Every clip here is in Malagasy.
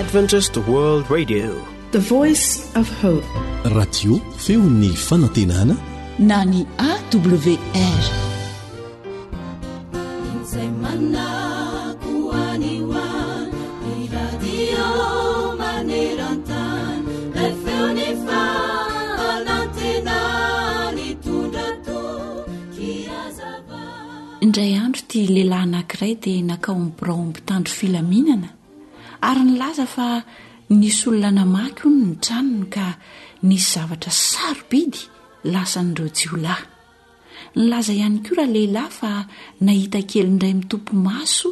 Adventist World Radio. The Voice of Hope. Radio feon'ny fanantenana na ny AWR. Izay manako any ho any, ny radio maneran-tany, ilay feon'ny fanantenana nitondra toky hazava. Indray andro ity lehilahy anankiray dia nankao amin'ny biraon'ny mpitandro filaminana ary nilaza fa nisy olona namaky hono ny tranony ka nisy zavatra sarobidy lasan'ireo jiolahy. Nilaza ihany koa ralehilahy fa nahita kely indray mitopy maso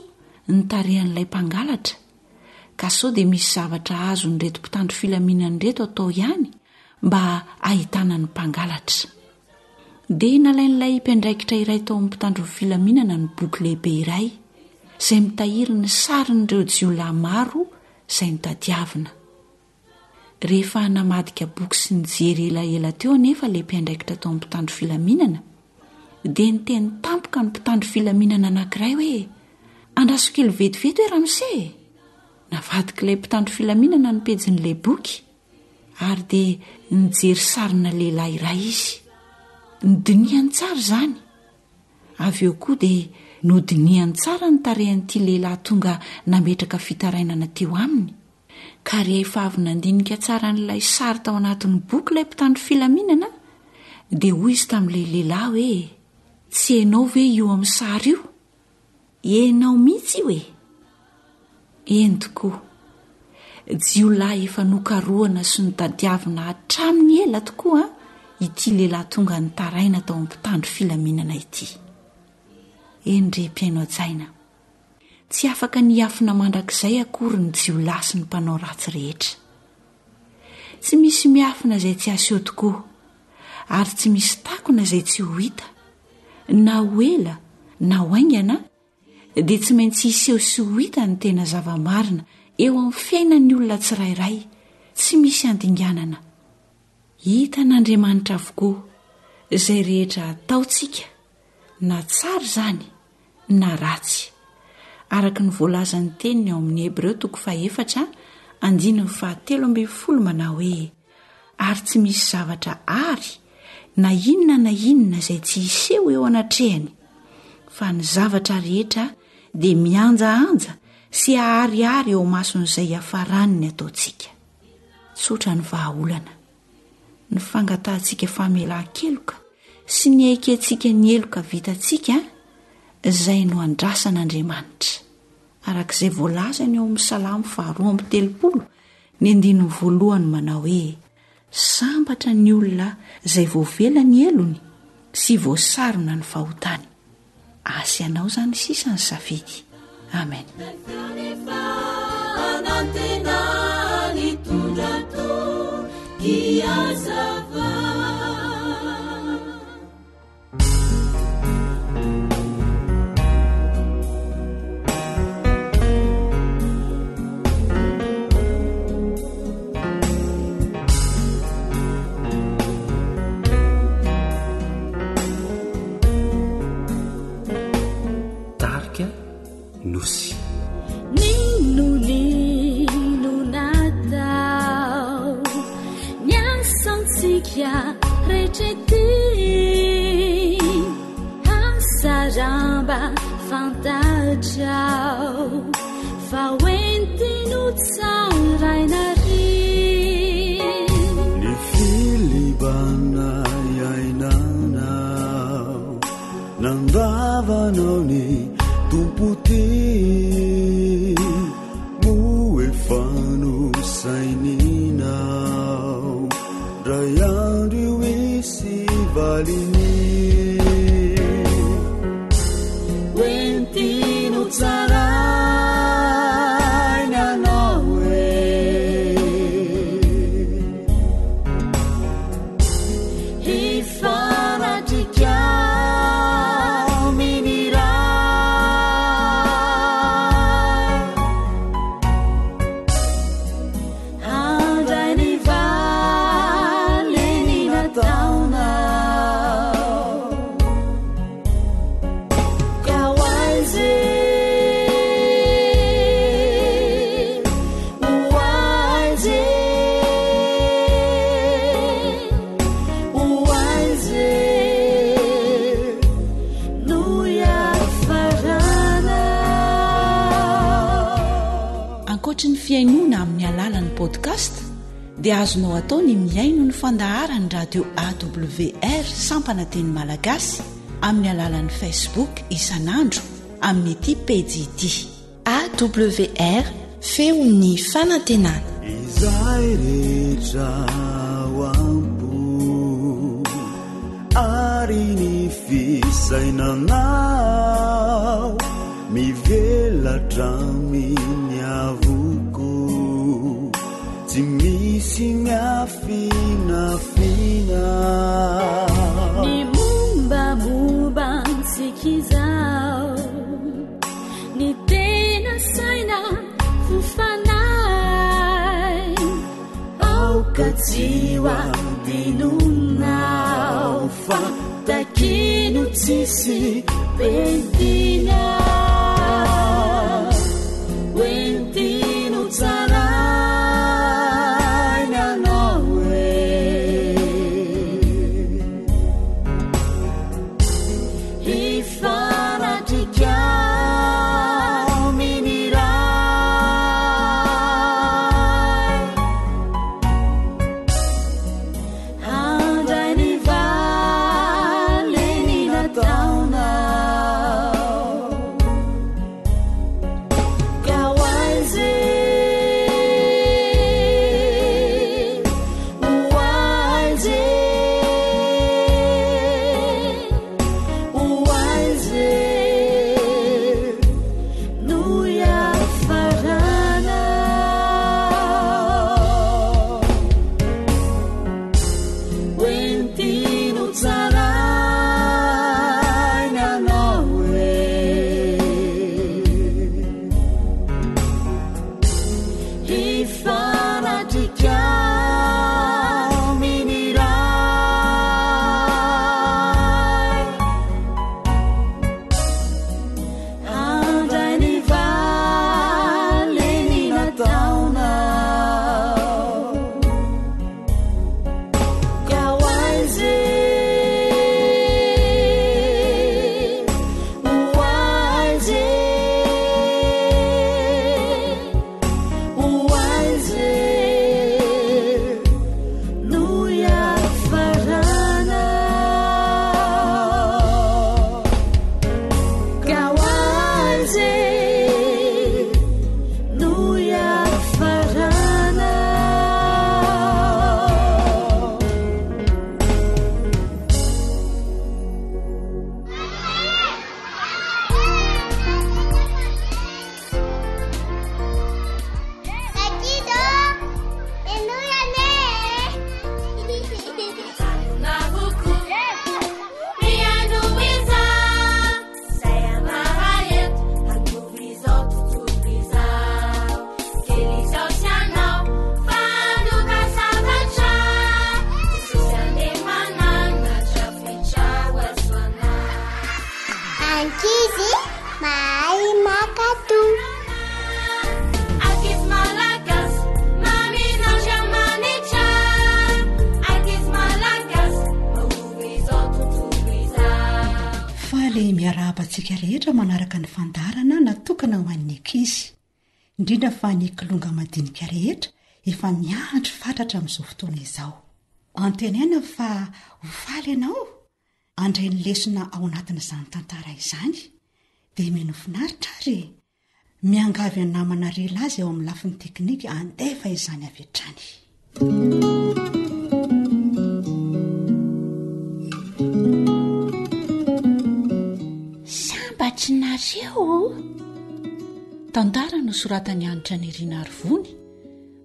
ny tarehan'ilay mpangalatra ka sao dia misy zavatra azon'ireto mpitandro filaminana ireto atao ihany mba ahitana ny mpangalatra. Dia nalain'ilay mpiandraikitra iray tao amin'ny mpitandro ny filaminana ny boky lehibe iray izay mitahiry ny sarin'ireo jiolahy maro izay notadiavina. Rehefa namadika boky sy nijery elaela teo anefa ilay mpiandraikitra tao amin'ny mpitandro filaminana dia niteny tampoka ny mpitandro filaminana anankiray hoe andraso kely vetivety hoe ramose e! Navadik'ilay mpitandro filaminana ny pejin'ilay boky ary dia nijery sarina lehilahy iray izy. Nodinihany tsara izany. Avy eo koa dia nodinihany tsara ny tarehan'ity lehilahy tonga nametraka fitarainana teo aminy. Ka rehefa avy nandinika tsara an'ilay sary tao anatin'ny boky ilay mpitandro filaminana dia hoy izy tamin'ilay lehilahy hoe, Tsy ianao ve io amin'ny sary io? Ianao mihitsy io e! Eny tokoa. Jiolahy efa nokarohana sy notadiavina hatramin'ny ela tokoa ity lehilahy tonga nitaraina tao amin'ny mpitandro filaminana ity. Eny re mpihaino hajaina. Tsy afaka ny hiafina mandrakizay akory ny jiolahy sy ny mpanao ratsy rehetra. Tsy misy miafina izay tsy aseho tokoa, ary tsy misy takona izay tsy ho hita. Na ho ela na ho haingana dia tsy maintsy hiseho sy ho hita ny tena zava-marina eo amin'ny fiainan'ny olona tsirairay, tsy misy handinganana. Hitan'Andriamanitra avokoa izay rehetra ataontsika, na tsara izany na ratsy. Araka ny voalazan'ny teniny ao amin'ny Hebreo toko fahefatra andininy fahatelo ambin'ny folo manao hoe, Ary tsy misy zavatra àry na inona na inona izay tsy hiseho eo anatrehany, fa ny zavatra rehetra dia mihanjahanja sy aharihary eo imason'izay hiafarany ny ataontsika. Tsotra ny vahaolana. Ny fangatahantsika famelan-keloka sy ny haikentsika ny heloka vitantsika izay no andrasan'Andriamanitra. Araka izay voalazany ao amin'ny Salamo faharoa amby telopolo ny andininy voalohany manao hoe, Sambatra ny olona izay voavela ny helony sy voasarona ny fahotany. Asy anao izany sisa ny safidy. Amen. Tarika Nosy. Nino natao ny asantsika rehetra ety Hasaramba fantatrao fa hoentiny ho tsaraina ry Ny filibana iainanao Nandavanao ny Tompo tia Moa efa nosaininao Ndray andro io hisy valiny Hoentiny ho tsaraina anao e Hifanatrika amin'ny Ray. Handray ny valiny nataonao. Ka ho aiza e? Ho fihainoana amin'ny alalan'ny podcast dia azonao atao ny mihaino ny fandaharan'ny radio AWR sampana teny malagasy amin'ny alalan'ny Facebook isan'andro amin'ity pejy ity. AWR, feon'ny fanantenana. Izay rehetra ao am-po ary ny fisainanao mivelatra amin'ny avoko tsy misy miafinafina. Ny mombamomba antsika izao. Ny tena saina fo fanahy. Aoka tsy ho adinonao fa takino tsisy pentina. Hoentino tsaraina anao e. Hifanatrika amin'ny Ray. Handray ny valiny nataonao. Ka ho aiza e? Ho aiza e? Ho aiza e? No hiafarana. Hoentino tsaraina anao e. Hifanatrika amin'ny Ray. Handray ny valiny nataonao. Ka ho aiza e? Ho aiza e? Ho aiza e? No hiafarana. Ka ho aiza e? No hiafarana. Ankizy mahay mankatò. Ankizy malagasy, mamin'Andriamanitra. Ankizy malagasy, mahomby izao tontolo izao. Faly miarahaba antsika rehetra manaraka ny fandaharana natokana ho an'ny ankizy, indrindra fa ny kilonga madinika rehetra efa miandry fatratra amin'izao fotoana izao. Antenaina fa ho faly ianao handray ny lesona ao anatin'izany tantara izany. Dia mino finaritra ary e! Miangavy an'i namana Relazy ao amin'ny lafiny teknika handefa izany avy hatrany. Sambatry nareo o! Tantara nosoratan'i Hanitra Nirina Arivony,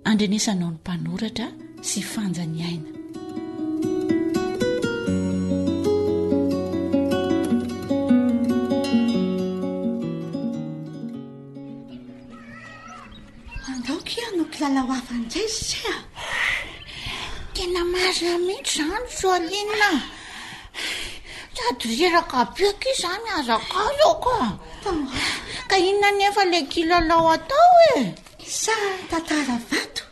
Andrenesanao ny mpanoratra sy Fanja ny aina. Andao kia hanao kilalao hafa indray isika a! Tena marina mihitsy izany Soaline a! Sady reraka be akia izaho mihazakazaka. Ka inona anefa ilay kilalao atao e? Sa tantara vato?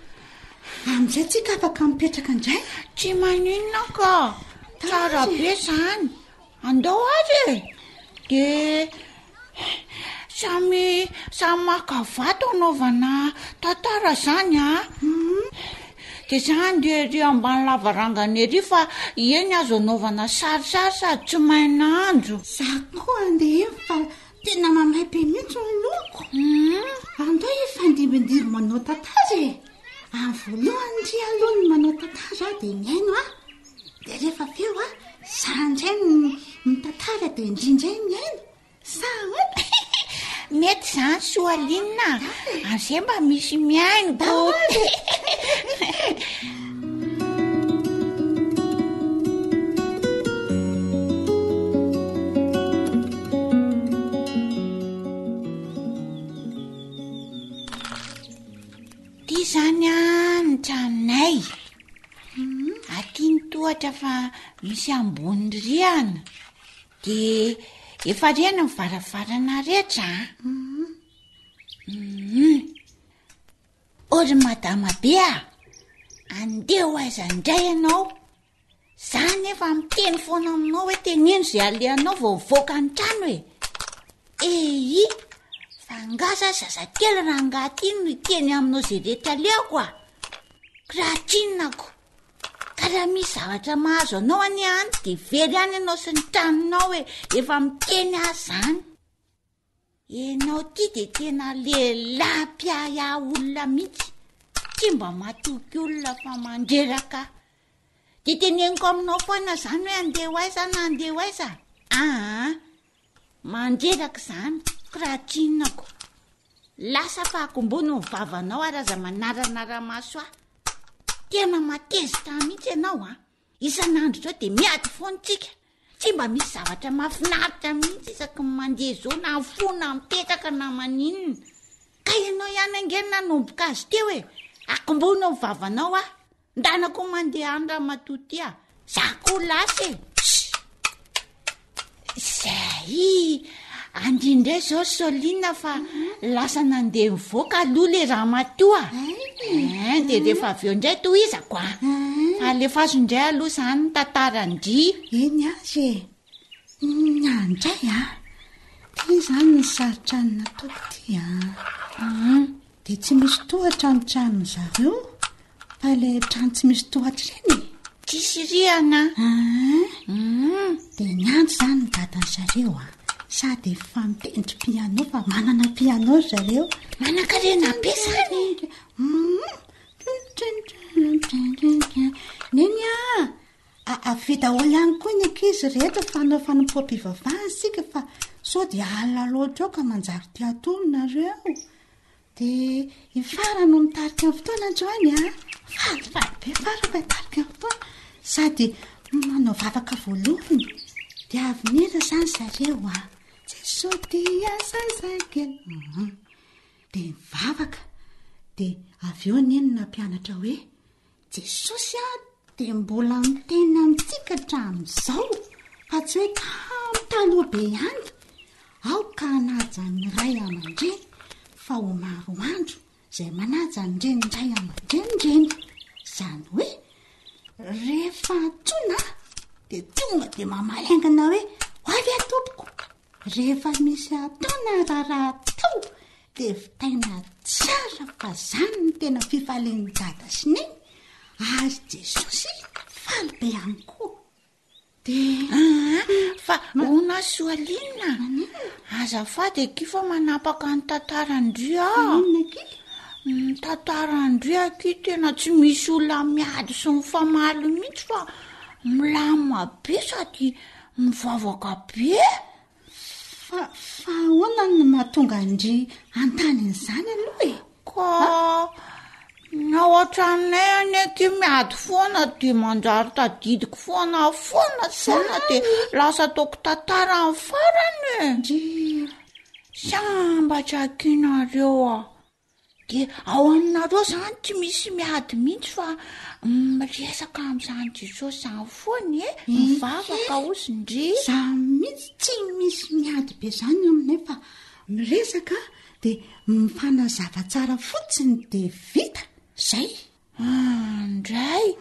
Amin'izay tsika afaka mipetraka indray? Tsy maninona ka! Tsara be izany! Andao ary e! Dia. Samy samy maka vato anaovana tantara zany a. Dia za andeha ery ambany lavarangana ery fa eny azo anaovana sarisary sady tsy main'andro. Za koa andeha eny fa tena mamay be mihitsy ny lohako. Andao hifandimbindimby manao tantara e. Amin'ny voalohany ndry aloha ny manao tantara dia mihaino aho. Dia rehefa avy eo a, za indray no mitantara dia ndry indray mihaino. Sa ahoana? Mety izany Soaline a! Amin'izay mba misy mihaino ko. Ty izany a ny tranonay. Aty ny tohatra fa misy ambony rihana. Dia efa reny ny varavarana rehetra an. Mhm. O ry madama be a! Andeha ho aiza indray ianao? Za nefa miteny foana aminao hoe teneno izay alehanao vao mivoaka ny trano e. Eii, fa angaha za zazakely rangahy ty no hiteny aminao izay rehetra alehako a? Raha tsinona ko. Ka raha misy zavatra mahazo anao anie any de very any ianao sy ny tranonao e, efa miteny aho zany. Ianao ty de tena lehilahy mpiahiahy olona mihitsy, tsy mba matoky olona fa mandreraka ahy. De teneniko aminao foana zany hoe andeha ho aiza na andeha ho aiza? Aa, mandreraka izany, ko raha tsinona ko. Lasa fa akombony ny vavanao ary aza manaranara-maso ahy. Tena matezitra ahy mihitsy ianao an! Isan'andro izao dia miady foana tsika. Tsy mba misy zavatra mahafinaritra mihitsy isaky ny mandeha izao na mifoha na mipetraka na maninona. Ka ianao ihany ange no nanomboka azy teo e! Akombony ny vavanao aho. Ndana koa mandeha any ramatoa ty a! Za koa lasa e! Zay! Andry indray zao Soline fa lasa nandeha nivoaka aloha le ramatoa. Ein, de rehefa avy eo indray tohizako a. Fa alefaso indray aloha zany ny tantaran-dry. Eny azy e! Ny ahy indray a! Ty zany ny sary trano nataoko ty a! Dia tsy misy tohatra ny tranon zareo fa ilay trano tsy misy tohatra ireny e. Tsisy rihana. Ah. Dia niantso izany ny dadan zareo a. Sady efa mitendry piano fa manana piano ry zareo. Manankarena be izany. Neny a! Avia daholo ihany koa ny ankizy rehetra fa hanao fanompoam-pivavahana isika fa sao dia alina loatra eo ka manjary te hatory nareo. Dia i Fara no mitarika ny fotoana androany a. Falifaly be Fara fa hitarika ny fotoana. Sady manao vavaka voalohany. Dia avy nihira izany zareo a. Jesoa dia zazakely. Mhm. Dia nivavaka. Dia avy eo neny nampianatra hoe Jesosy a dia mbola miteny amintsika hatramin'izao fa tsy hoe tamin'ny taloha be ihany. Aoka hanaja ny ray aman-dreny fa ho maro andro izay manaja ny reny ray aman-dreny ireny. Izany hoe rehefa antsoina dia tonga dia mamaly haingana hoe ho avy aho tompoko. Rehefa misy atao na raharaha atao dia vitaina tsara fa zany no tena fifalian'i dada sy neny ary Jesosy faly be ihany koa. Dia ah, fa hono aho Soaline, azafady akia fa manapaka ny tantaran-dry aho. Inona akia? Ny tantaran-dry akia tena tsy misy olona miady sy mifamaly mihitsy fa milamina be sady Mivavaka be? Fa, fa ahoana no mahatonga an-dry hanontany an'izany aloha e? Ka ny ao an-tranonay anie akia miady foana dia manjary tadidiko foana foana foana dia lasa ataoko tantara amin'ny farany e. Ndry. Sambatra akia nareo a. Dia ao aminareo zany tsy misy miady mihitsy fa miresaka amin'izany Jesosy zany foana e, mivavaka ozy ndry. Za mihitsy tsy misy miady be zany eo aminay fa miresaka dia mifanazava tsara fotsiny dia vita, zay. Andray!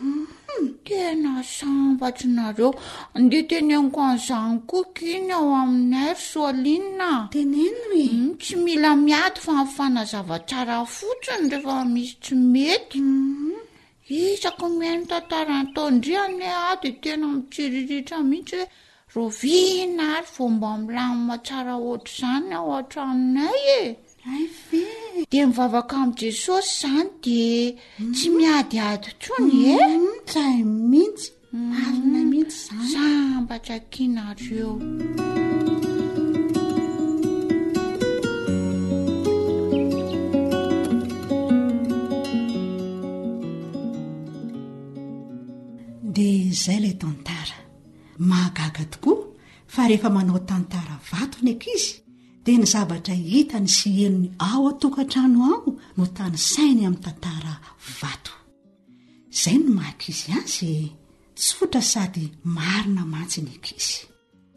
Tena sambatra nareo. Andeha teneniko an'izany koa akia ny ao aminay ry Soaline a. Teneno e. Hmm, tsy mila miady fa mifanazava tsara fotsiny rehefa misy tsy mety. Hmm. Isaky ny mihaino tantara ataon-dry anie aho dia tena mitsiriritra mihitsy hoe Rahoviana ary vao mba milamina tsara ohatr'izany ao an-tranonay e? Hay ve? Dia mivavaka amin'i Jesosy izany dia tsy miadiady intsony e? Zay mihitsy, marina mihitsy izany. Sambatra akia nareo. Dia izay ilay tantara. Mahagaga tokoa fa rehefa manao tantara vato ny ankizy dia ny zavatra hitany sy henony ao an-tokantrano ao no tanisainy amin'ny tantara vato. Izay no maha ankizy azy e! Tsotra sady marina mantsy ny ankizy.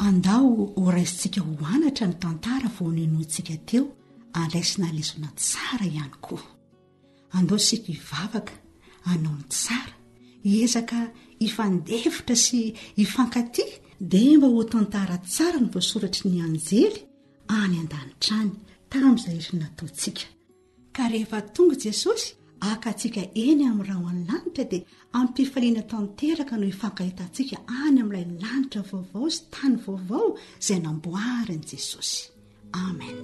Andao horaisintsika ho anatra ny tantara vao nohenointsika teo andraisina lesona tsara ihany koa. Andao isika hivavaka, hanao ny tsara, hiezaka hifandefitra sy hifankatia dia mba ho tantara tsara ny voasoratry ny anjely any an-danitra any tamin'izay rehetra nataontsika. Ka rehefa tonga Jesosy haka antsika eny amin'ny rahon'ny lanitra dia amim-pifaliana tanteraka no hifankahitantsika any amin'ilay lanitra vaovao sy tany vaovao izay namboarin'i Jesosy. Amen.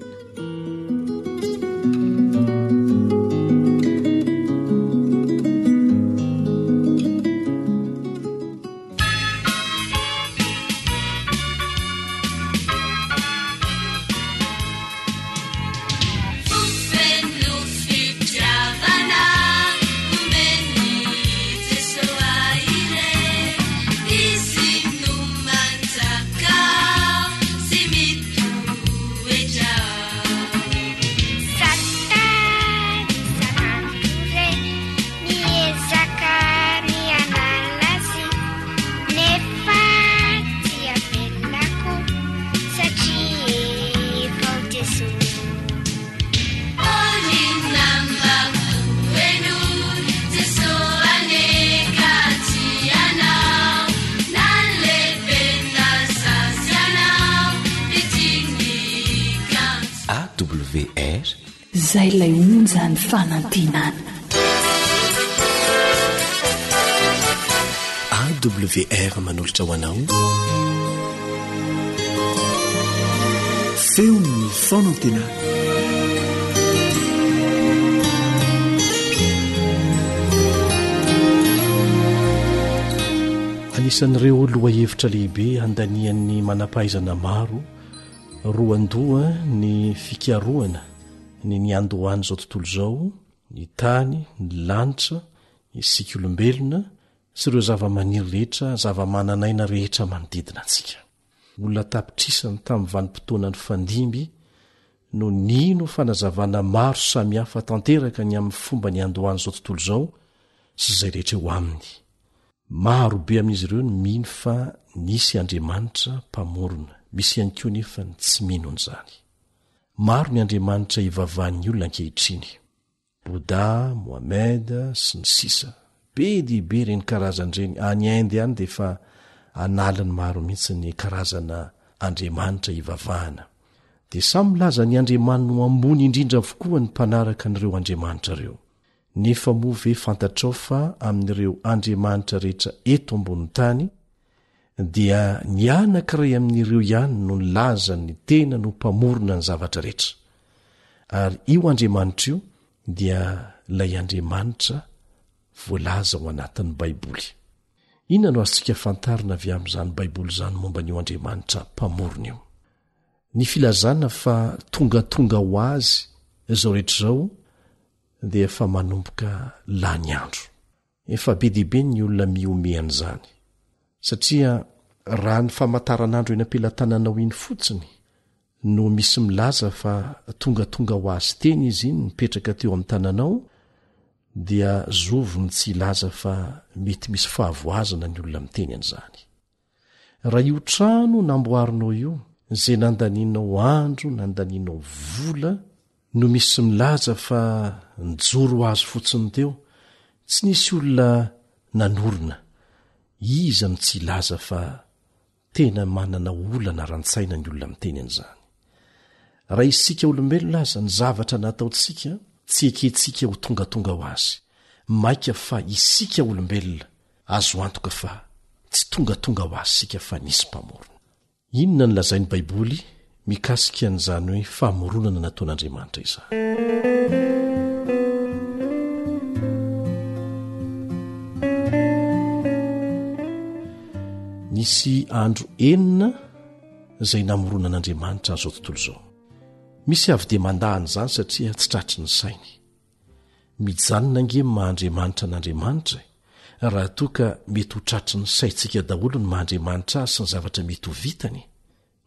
AWR. Zay ilay onjan'ny fanantenana. AWR manolotra ho anao. Feon'ny fanantenana. Anisan'ireo lohahevitra lehibe handanian'ny manam-pahaizana maro roandoha ny fikarohana ny niandohan'izao tontolo izao, ny tany, ny lanitra, isika olombelona sy ireo zavamaniry rehetra, zavamananaina rehetra manodidina antsika. Olona an-tapitrisany tamin'ny vanim-potoana nifandimby no nino fanazavana maro samihafa tanteraka ny amin'ny fomba niandohan'izao tontolo izao sy izay rehetra eo aminy. Maro be amin'izy ireo no mino fa nisy Andriamanitra Mpamorona, misy ihany koa anefa ny tsy mino an'izany. Maro ny andriamanitra ivavahan'ny olona ankehitriny. Bouddha, Mohammed, sy ny sisa Be dia be ireny karazany ireny, any Inde any dia efa an'aliny maro mihitsy ny karazana andriamanitra ivavahana. Dia samy milaza ny andriamaniny ho ambony indrindra avokoa ny mpanaraka an'ireo andriamanitra ireo. Nefa moa ve fantatrao fa amin'ireo andriamanitra rehetra eto ambonin'ny tany dia ny anankiray amin'ireo ihany no nilaza ny tenany ho mpamorona ny zavatra rehetra. Ary io Andriamanitra io dia ilay Andriamanitra voalaza ao anatin'ny Baiboly. Inona no azontsika fantarina avy amin'izany Baiboly izany momba an'io Andriamanitra mpamorona io? Ny filazana fa tongatonga ho azy izao rehetra izao dia efa manomboka lany andro. Efa be dia be ny olona mihomehy an'izany. Satria raha ny famataranandro eny am-pelatananao iny fotsiny no misy milaza fa tongatonga ho azy teny izy iny nipetraka teo amin'ny tananao dia zovy no tsy hilaza fa mety misy fahavoazana ny olona miteny an'izany. Raha io trano namboarinao io, izay nandanianao andro, nandanianao vola, no misy milaza fa nijoro ho azy fotsiny teo, Tsy nisy olona nanorina, iza no tsy hilaza fa tena manana olana ara-tsaina ny olona miteny an'izany. Raha isika olombelona aza ny zavatra nataontsika tsy ekentsika ho tongatonga ho azy, maika fa isika olombelona azo antoka fa tsy tongatonga ho azy isika fa nisy mpamorona. Inona no lazain'ny Baiboly mikasika an'izany hoe famoronana nataon'Andriamanitra izany? Nisy andro enina izay namoronan'Andriamanitra an'izao tontolo izao. Misy avy dia mandà an'izany satria tsy tratry ny sainy. Mijanona ange ny maha Andriamanitra an'Andriamanitra e! Raha toa ka mety ho tratry ny saintsika daholo ny maha Andriamanitra Azy sy ny zavatra mety ho vitany,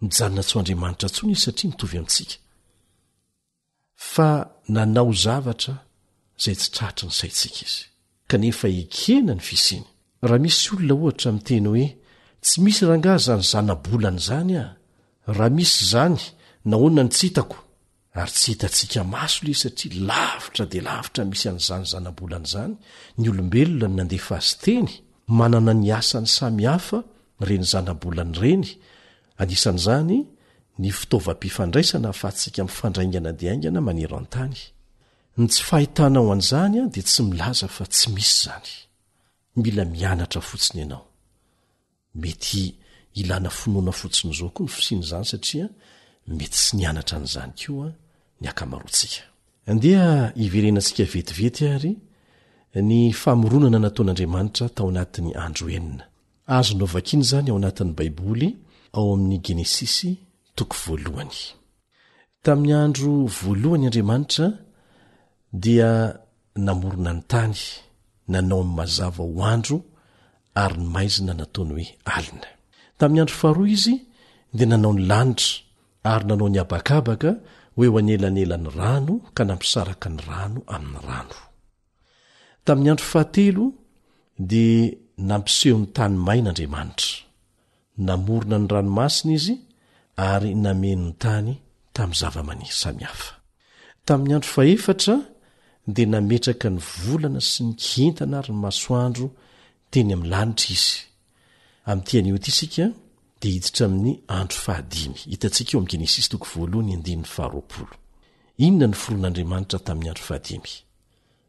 mijanona tsy ho Andriamanitra intsony Izy satria mitovy amintsika. Fa nanao zavatra izay tsy tratry ny saintsika Izy. Kanefa ekena ny fisiany. Raha misy olona ohatra miteny hoe tsy misy rangaha izany zana-bolana izany ah! Raha misy izany nahoana no tsy hitako? Ary tsy hitantsika maso ilay izy satria lavitra dia lavitra misy an'izany zanabolana izany, ny olombelona no nandefa azy teny, manana ny asany samy hafa ireny zanabolana ireny, anisan'izany ny fitaovam-pifandraisana ahafahantsika mifandray haingana dia haingana maneran-tany. Ny tsy fahitanao an'izany dia tsy milaza fa tsy misy izany. Mila mianatra fotsiny ianao. Mety ilana finoana fotsiny izao koa ny fisian'izany satria mety tsy nianatra an'izany koa ny ankamaroantsika. Andeha hiverenantsika vetivety àry ny famoronana nataon'Andriamanitra tao anatin'ny andro enina. Azonao vakiana izany ao anatin'ny Baiboly ao amin'ny Genesisy toko voalohany. Tamin'ny andro voalohany Andriamanitra dia namorona ny tany, nanao ny mazava ho andro ary ny maizina nataony hoe alina. Tamin'ny andro faharoa izy dia nanao ny lanitra ary nanao ny habakabaka ho eo anelanelan'ny rano ka nampisaraka ny rano amin'ny rano. Tamin'ny andro fahatelo dia nampiseho ny tany maina Andriamanitra. Namorona ny ranomasina izy ary nameno ny tany tamin'ny zavamaniry samihafa. Tamin'ny andro fahefatra dia nametraka ny volana sy ny kintana ary ny masoandro teny amin'ny lanitra izy. Amin'ity anio ity isika dia hiditra amin'ny andro fahadimy. Hitantsika eo amin'ny Genesisy toko voalohany andininy faharoapolo. Inona no foron'Andriamanitra tamin'ny andro fahadimy?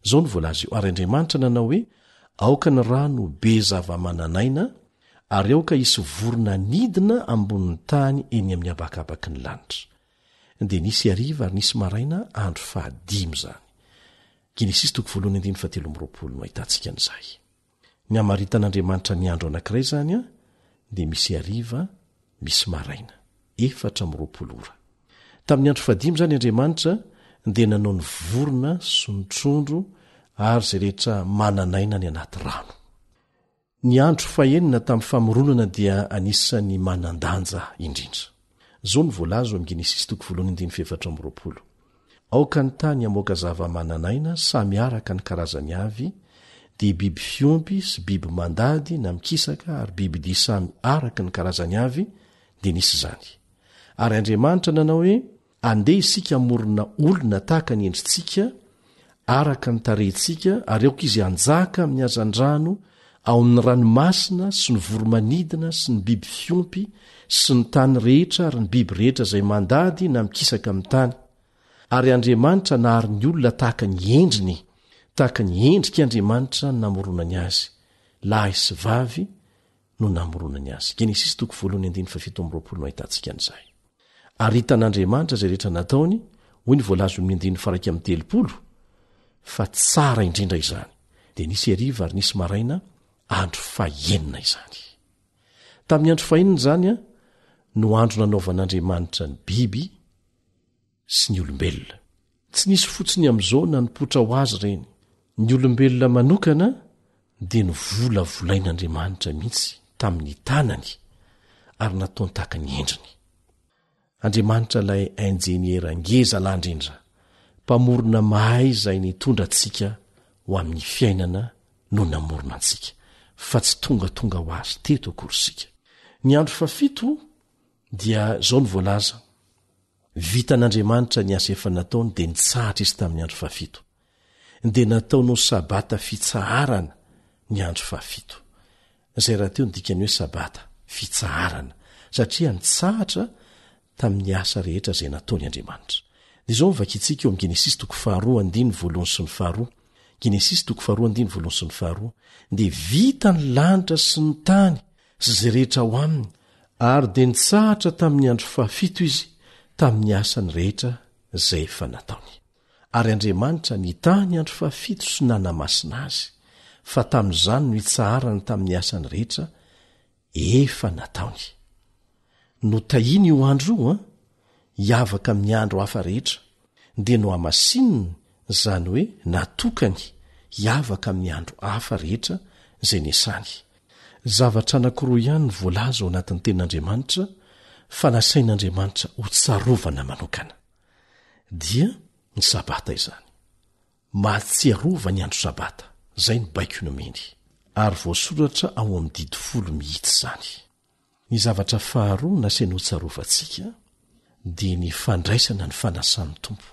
Izao no voalaza eo, Ary Andriamanitra nanao hoe, Aoka ny rano ho be zava-manan'aina, ary aoka hisy vorona hanidina ambonin'ny tany eny amin'ny habakabaky ny lanitra. Dia nisy hariva ary nisy maraina, andro fahadimy izany. Genesisy toko voalohany andininy fahatelo amby 20 no ahitantsika an'izay. Ny hamaritan'Andriamanitra ny andro anankiray izany dia misy hariva, misy maraina. 24 ora. Tamin'ny andro fahadimy izany Andriamanitra dia nanao ny vorona sy ny trondro ary izay rehetra manan'aina any anaty rano. Ny andro fahenina tamin'ny famoronana dia anisan'ny manan-danja indrindra. Izao no voalaza ao amin'ny Genesisy toko voalohany andininy fahefatra amby 20, Aoka ny tany hamoaka zava-manan'aina samy araka ny karazany avy, dia biby fiompy sy biby mandady na mikisaka ary bibidia samy araka ny karazany avy, dia nisy izany. Ary Andriamanitra nanao hoe, Andeha isika hamorona olona tahaka ny endritsika, araka ny tarehintsika, ary aoka izy hanjaka amin'ny hazandrano, ao amin'ny ranomasina sy ny voro-manidina sy ny biby fiompy sy ny tany rehetra ary ny biby rehetra izay mandady na mikisaka amin'ny tany. Ary Andriamanitra nahary ny olona tahaka ny endriny, tahaka ny endrik' Andriamanitra no namoronany azy, lahy sy vavy no namoronany azy. Genesisy toko voalohany andininy fahafito amby 20 no ahitantsika an'izay. Ary hitan'Andriamanitra izay rehetra nataony, hoy ny voalaza eo amin'ny andininy faha 31, fa tsara indrindra izany. Dia nisy hariva ary nisy maraina, andro fahenina izany. Tamin'ny andro fahenina izany no andro nanaovan'Andriamanitra ny biby sy ny olombelona. Tsy nisy fotsiny amin'izao na nipoitra ho azy ireny. Ny olombelona manokana dia novolavolain'Andriamanitra mihitsy tamin'ny tanany ary nataony tahaka ny endriny. Andriamanitra ilay injeniera ngeza lahy indrindra, mpamorona mahay izay nitondra antsika ho amin'ny fiainana no namorona antsika, fa tsy tongatonga ho azy teto akory isika. Ny andro fahafito dia izao no voalaza, Vitan'Andriamanitra ny asa efa nataony dia nitsahatra izy tamin'ny andro fahafito. Dia nataony ho Sabata fitsaharana ny andro fahafito. Izay rahateo ny dikan'ny hoe Sabata, fitsaharana, satria nitsahatra tamin'ny asa rehetra izay nataony Andriamanitra. Dia izao no vakintsika eo amin'ny Genesisy toko faharoa andininy voalohany sy ny faharoa. Genesisy toko faharoa andininy voalohany sy ny faharoa. Dia vita ny lanitra sy ny tany sy izay rehetra ao aminy, ary dia nitsahatra tamin'ny andro fahafito izy tamin'ny asany rehetra izay efa nataony. Ary Andriamanitra nitahy ny andro fahafito sy nanamasina azy, fa tamin'izany no itsaharany tamin'ny asany rehetra efa nataony. Notahiny io andro io an, hiavaka amin'ny andro hafa rehetra, dia nohamasininy, izany hoe natokany hiavaka amin'ny andro hafa rehetra izay nesany. Zavatra anankiroa ihany no voalaza ao anatin'ny Tenin'Andriamanitra fa nasain'Andriamanitra hotsarovana manokana. Dia ny Sabata izany. Mahatsiarova ny andro Sabata, izay no baiko nomeny. Ary voasoratra ao amin'ny Didy Folo mihitsy izany. Ny zavatra faharoa nasainy hotsarovantsika dia ny fandraisana ny fanasan'ny Tompo.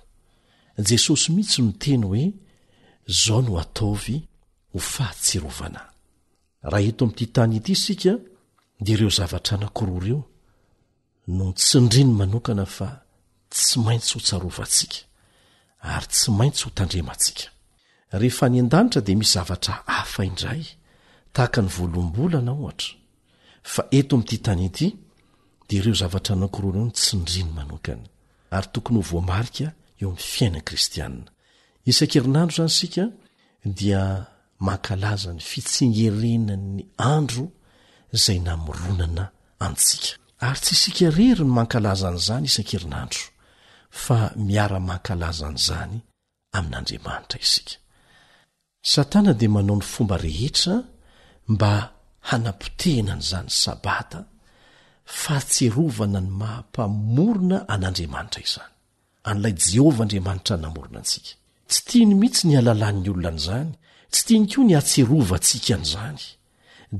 Jesosy mihitsy no niteny hoe, Izao no ataovy ho fahatsiarovana Ahy. Raha eto amin'ity tany ity isika dia ireo zavatra anankiroa ireo no tsindriny manokana fa tsy maintsy ho tsarovantsika ary tsy maintsy ho tandremantsika. Rehefa any an-danitra dia misy zavatra hafa indray, tahaka ny voaloham-bolana ohatra. Fa eto amin'ity tany ity dia ireo zavatra anankiroa ireo no tsindriny manokana ary tokony ho voamarika eo amin'ny fiainan'ny kristianina. Isan-kerinandro izany isika dia mankalaza ny fitsingerenan'ny andro izay namoronana antsika. Ary tsy isika irery no mankalaza an'izany isan-kerinandro, fa miara-mankalaza an'izany amin'Andriamanitra isika. Satana dia manao ny fomba rehetra mba hanapotehina an'izany Sabata fahatsiarovana ny maha-Mpamorona an'Andriamanitra izany. an'ilay Jehovah Andriamanitra namorona antsika. Tsy tiany mihitsy ny halalan'ny olona an'izany, tsy tiany koa ny hahatsiarovantsika an'izany.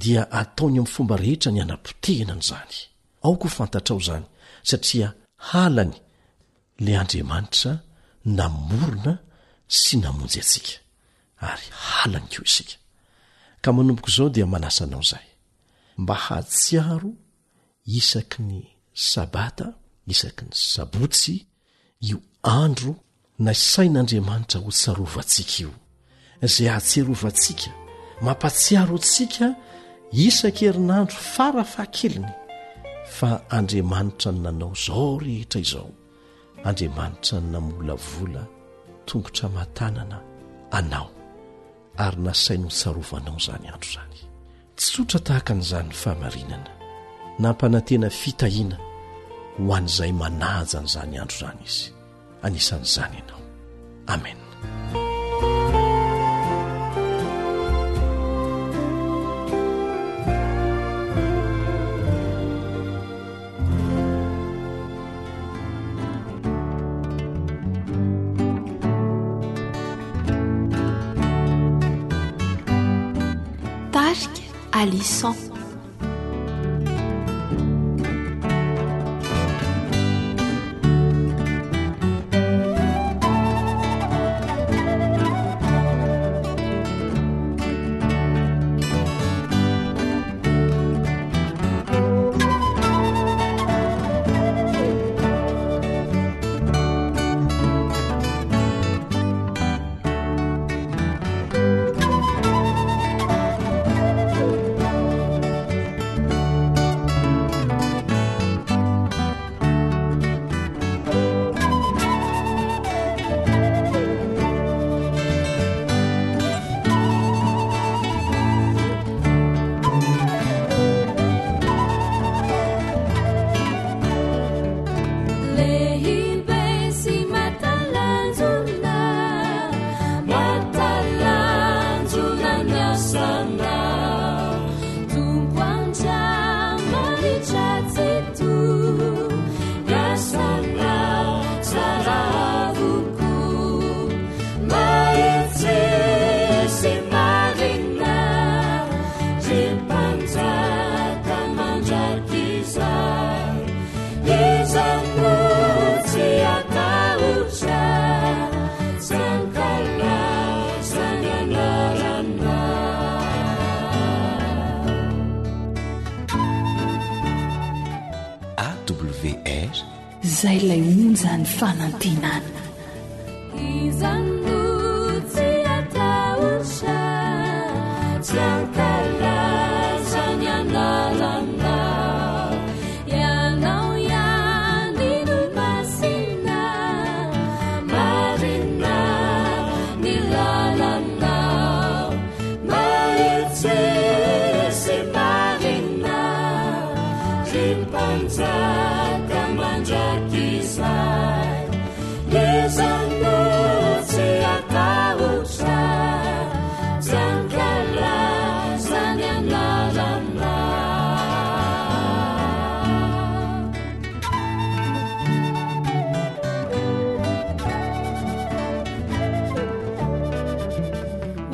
Dia ataony amin'ny fomba rehetra ny hanapotehina an'izany. Aoka ho fantatrao izany, satria halany ilay Andriamanitra namorona sy namonjy antsika, ary halany koa isika. Ka manomboka izao dia manasa anao izahay, mba hahatsiaro isaky ny Sabata, isaky ny Sabotsy, io andro nasain'Andriamanitra hotsarovantsika io, izay ahatsiarovantsika, mampahatsiaro antsika isan-kerinandro fara fahakeliny fa Andriamanitra no nanao izao rehetra izao, Andriamanitra no namolavola tongotra aman-tanana anao. ary nasainy ho tsarovanao izany andro izany. Tsotra tahaka an'izany ny fahamarinana. Nampanantena fitahiana ho an'izay manaja an'izany andro izany izy. Anisan'izany ianao. Amen. Tarika Alison. AWR. Izay ilay onjan'ny fanantenana. Iza no tsy hatahotra, tsy hankalaza ny anaranao. Ianao ihany no masina, marina ny lalanao. Mahitsy sy marina, ry Mpanjaka mandrakizay. Iza no tsy hatahotra, tsy hankalaza ny anaranao.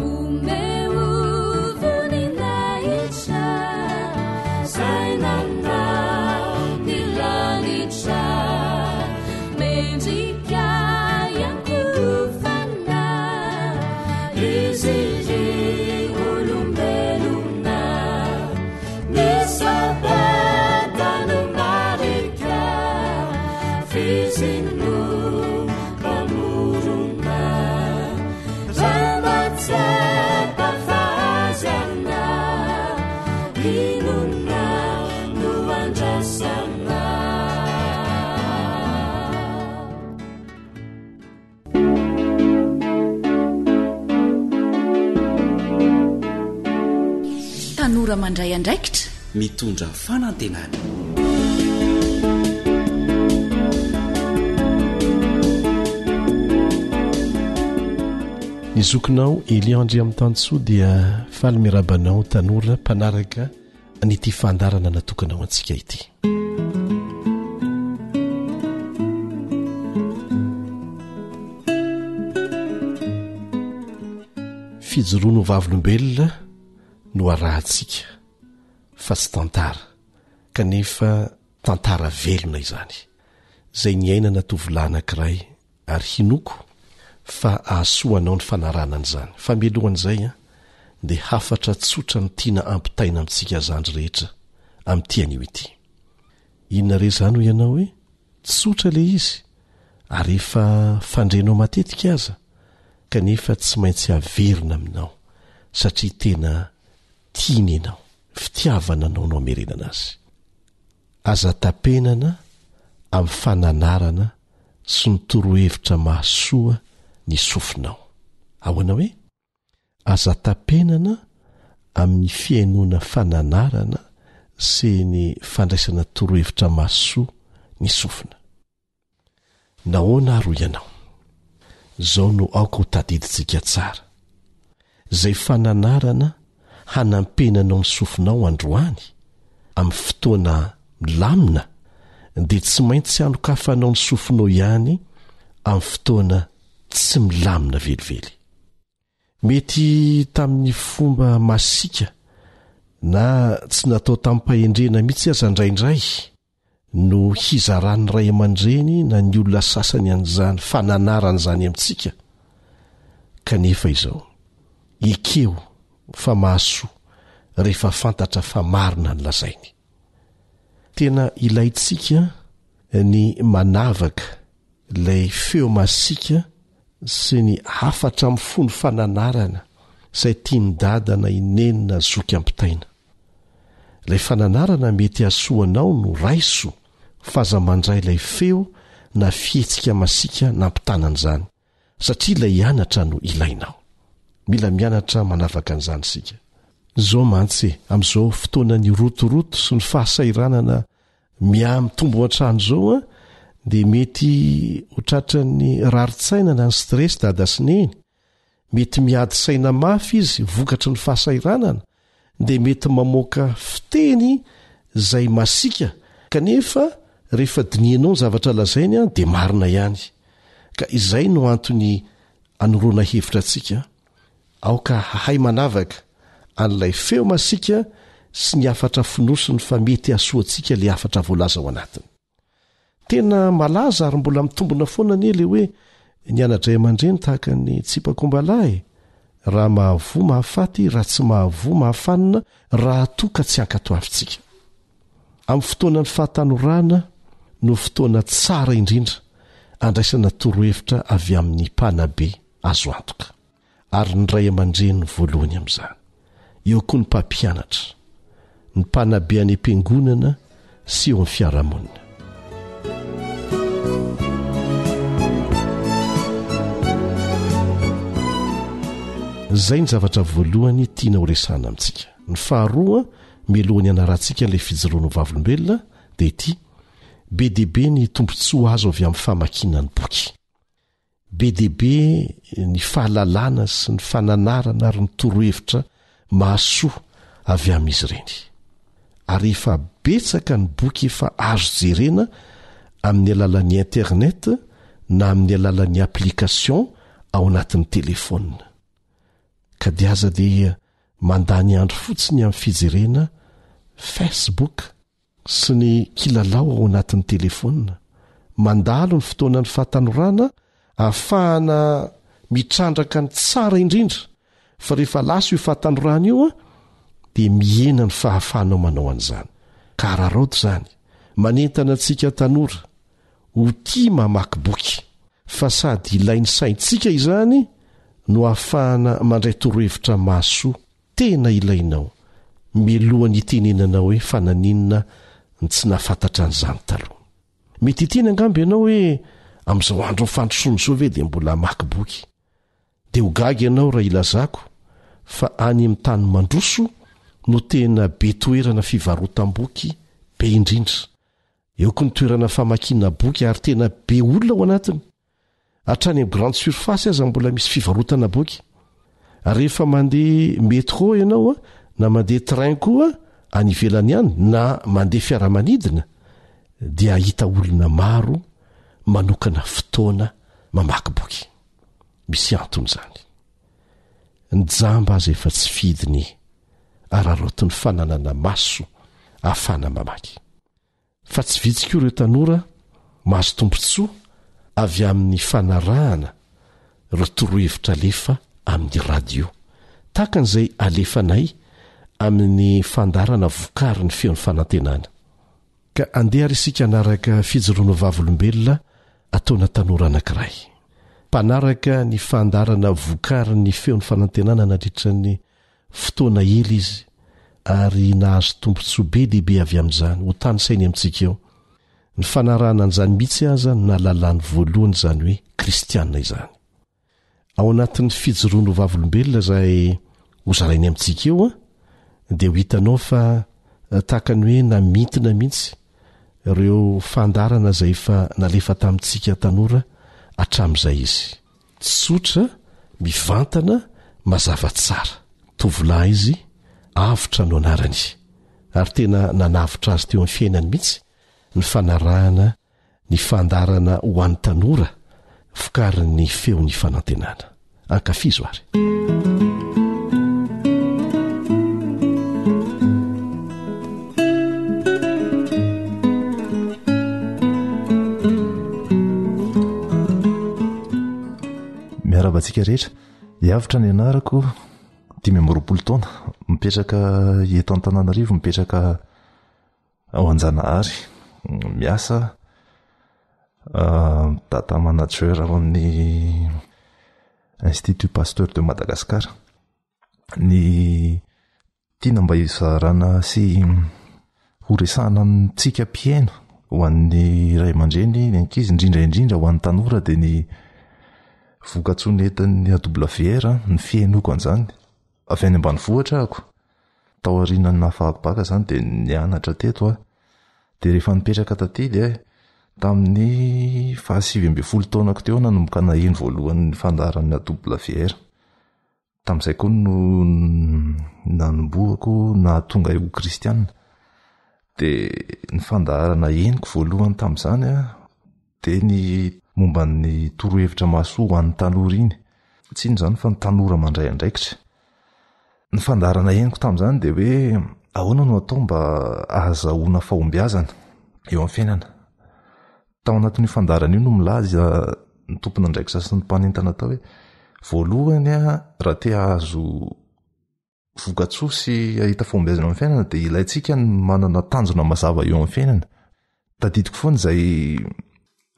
Omeo voninahitra, izay nanao ny lanitra. Mendrika hiankohofana, izy ry olombelona. Ny sabata no marika, f'izy no mpamorona. Raha mahatsapa fahazana, inona no andrasana? Tanora mandray andraikitra. Mitondra fanantenana. Ny zokinao Elian Andriamitansoa dia faly miarahaba anao tanora mpanaraka an'ity fandaharana natokana ho antsika ity. Fijoroana ho vavolombelona no arahantsika fa tsy tantara, kanefa tantara velona izany, izay niainana tovolahy anankiray ary hinoako fa hahasoa anao ny fanarahana an'izany. Fa mialohan'izay dia hafatra tsotra no tiana ampitaina amintsika zandry rehetra amin'ity anio ity. Inona re izany hoy ianao hoe? Tsotra ilay izy ary efa fandrenao matetika aza kanefa tsy maintsy averina aminao satria tena tiany ianao, fitiavana anao no amerenana azy. Aza tapenana amin'ny fananarana sy ny torohevitra mahasoa ny sofinao. Ahoana hoe? Aza tapenana amin'ny fihainoana fananarana sy ny fandraisana torohevitra mahasoa ny sofina. Nahoana ary hoy ianao? Izao no aoka ho tadidintsika tsara, Izay fananarana hanampenanao ny sofinao androany, amin'ny fotoana milamina, dia tsy maintsy hanokafanao ny sofinao ihany amin'ny fotoana tsy milamina velively. Mety tamin'ny fomba masiaka na tsy natao tamim-pahendrena mihitsy aza indraindray no hizaran'ny ray aman-dreny na ny olona sasany an'izany fananarana izany amintsika, kanefa izao, ekeo fa mahasoa rehefa fantatra fa marina ny lazainy. Tena ilaintsika ny manavaka ilay feo masiaka sy ny hafatra mifono fananarana izay tian'i Dada na i Neny na Zoky ampitaina. Ilay fananarana mety hahasoa anao no raiso fa aza mandray ilay feo na fihetsika masiaka nampitana an'izany satria ilay anatra no ilainao. Mila mianatra manavaka an'izany isika. Izao mantsy e, amin'izao fotoanan'ny rotoroto sy ny fahasahiranana Miha-mitombo hatrany izao an, dia mety ho tratran'ny rarin-tsaina na ny stress dada sy neny. Mety miady saina mafy izy vokatry ny fahasahiranana, dia mety mamoaka fiteny izay masiaka kanefa rehefa dinihanao ny zavatra lazainy an, dia marina ihany. Ka izay no antony anoroana hevitra antsika. Aoka hahay manavaka an'ilay feo masiaka sy ny hafatra fonosiny fa mety hahasoa antsika ilay hafatra voalaza ao anatiny. Tena malaza ary mbola mitombina foana anie ilay hoe ny ana-dray aman-dreny tahaka ny tsipakombalahy e! Raha mahavoa mahafaty, raha tsy mahavoa mahafanina raha toa ka tsy ankatoavintsika. Amin'ny fotoanan'ny fahatanorana. no fotoana tsara indrindra andraisana torohevitra avy amin'ny mpanabe azo antoka, ary ny ray aman-dreny no voalohany amin'izany. Eo koa ny mpampianatra, ny mpanabe any am-piangonana sy eo amin'ny fiarahamonina. Izay ny zavatra voalohany tiana horesahana amintsika. Ny faharoa, mialohan'ny hanarantsika ilay fijoroana ho vavolombelona, dia ity, Be dia be ny tombontsoa azo avy amin'ny famakiana ny boky. Be dia be ny fahalalana sy ny fananarana ary ny torohevitra mahasoa avy amin'izy ireny. Ary efa betsaka ny boky efa azo jerena amin'ny alalan'ny internet na amin'ny alalan'ny application ao anatin'ny telefaonina. Ka dia aza dia mandany andro fotsiny amin'ny fijerena Facebook sy ny kilalao ao anatin'ny telefaonina. Mandalo ny fotoanan'ny fahatanorana ahafahana mitrandraka ny tsara indrindra, fa rehefa lasa io fahatanorana io dia mihena ny fahafahanao manao an'izany. Ka araraoty izany. Manentana antsika tanora ho tia mamaky boky, fa sady ilain'ny saintsika izany no ahafahana mandray torohevitra mahasoa Tena ilainao, mialohan'ny hitenenana hoe fa naninona no tsy nahafantatra an'izany taloha. Mety hiteny angamba ianao hoe amin'izao andron'ny fandrosoana izao ve dia mbola hamaky boky? Dia ho gaga ianao raha ilazako fa any amin'ny tany mandroso no tena be toerana fivarotam-boky be indrindra. Eo koa ny toerana famakiana boky ary tena be olona ao anatiny. Hatrany amin'ny grande surface aza mbola misy fivarotana boky. Rehefa mandeha métro ianao na mandeha train koa any ivelany any na mandeha fiaramanidina dia hahita olona maro manokana fotoana mamaky boky. Misy antony izany. Ny jamba aza efa tsy fidiny araraotin'ny fananana maso ahafahana mamaky. Fa tsy vitsy koa ireo tanora mahazo tombontsoa avy amin'ny fanarahana ireo torohevitra alefa amin'ny radio, tahaka an'izay alefanay amin'ny fandaharana vokarin'ny Feon'ny Fanantenana. Ka andeha ary isika hanaraka fijoroana vavolombelona ataona tanora anankiray. Mpanaraka ny fandaharana vokarin'ny Feon'ny Fanantenana nandritra ny Fotoana ela izy ary nahazo tombontsoa be dia be avy amin'izany, ho tanisainy amintsika eo. Ny fanarahana an'izany mihitsy aza no nahalalany voalohany izany hoe kristiana izany. Ao anatin'ny fijoroany ho vavolombelona izay hozarainy amintsika eo dia ho hitanao fa tahaka ny hoe namintina mihitsy ireo fandaharana izay efa nalefa tamintsika tanora hatramin'izay izy. Tsotra, mivantana, mazava tsara. Tovolahy izy, Avotra no anarany. Ary tena nanavotra azy teo amin'ny fiainany mihitsy ny fanarahana ny fandaharana ho an'ny tanora vokarin'ny feon'ny fanantenana. Ankafizo ary. Miarahaba antsika rehetra. Iavotra ny anarako, 25 taona, mipetraka eto Antananarivo, mipetraka ao Anjanahary, miasa ah, data manager ao amin'ny Institut Pasteur de Madagascar. Ny Tiana mba hizarana sy horesahana amintsika mpihaino ho an'ny ray aman-dreny, ny ankizy, indrindra indrindra ho an'ny tanora dia ny vokatsoa nentin'ny AWR, ny fihainoako an'izany. Avy any ambanivohitra ahako, tao aorianan'ny nahafahako baka izany dia nianatra teto aho. Dia rehefa nipetraka taty dia tamin'ny fahasivy ambin'ny folo taonako teo aho nanomboka naheno voalohany ny fandaharan'ny AWR. Tamin'izay koa no nanombohako nahatonga ahy ho kristiana. Dia ny fandaharana henoko voalohany tamin'izany dia ny momba ny torohevitra mahasoa ho an'ny tanora iny. Tsy inona izany fa ny tanora mandray andraikitra. Ny fandaharana henoko tamin'izany dia hoe ahoana no atao mba ahazahoana fahombiazana eo amin'ny fiainana. Tao anatin'io fandaharana io no milaza ny tompon'andraikitra sy ny mpanentana tao hoe voalohany raha te hahazo vokatsoa sy hahita fahombiazana amin'ny fiainana dia ilaintsika ny manana tanjona mazava eo amin'ny fiainana. Tadidiko foana izay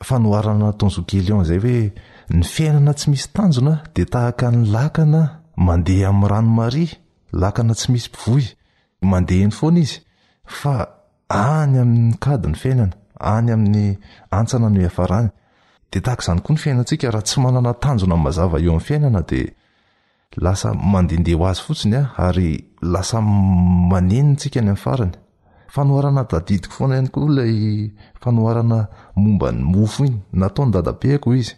fanoharana nataon'i Zoky Elion izay hoe ny fiainana tsy misy tanjona dia tahaka ny lakana mandeha amin'ny rano maria, lakana tsy misy mpivoy, mandeha eny foana izy fa any amin'ny kady ny fiainana, any amin'ny antsana no hiafarany. Dia tahaka izany koa ny fiainantsika, raha tsy manana tanjona mazava eo amin'ny fiainana dia Lasa mandehandeha ho azy fotsiny ary lasa manenina tsika any amin'ny farany. Fanoharana tadidiko foana ihany koa ilay fanoharana momba ny mofo iny. Nataon'i dadabeako izy.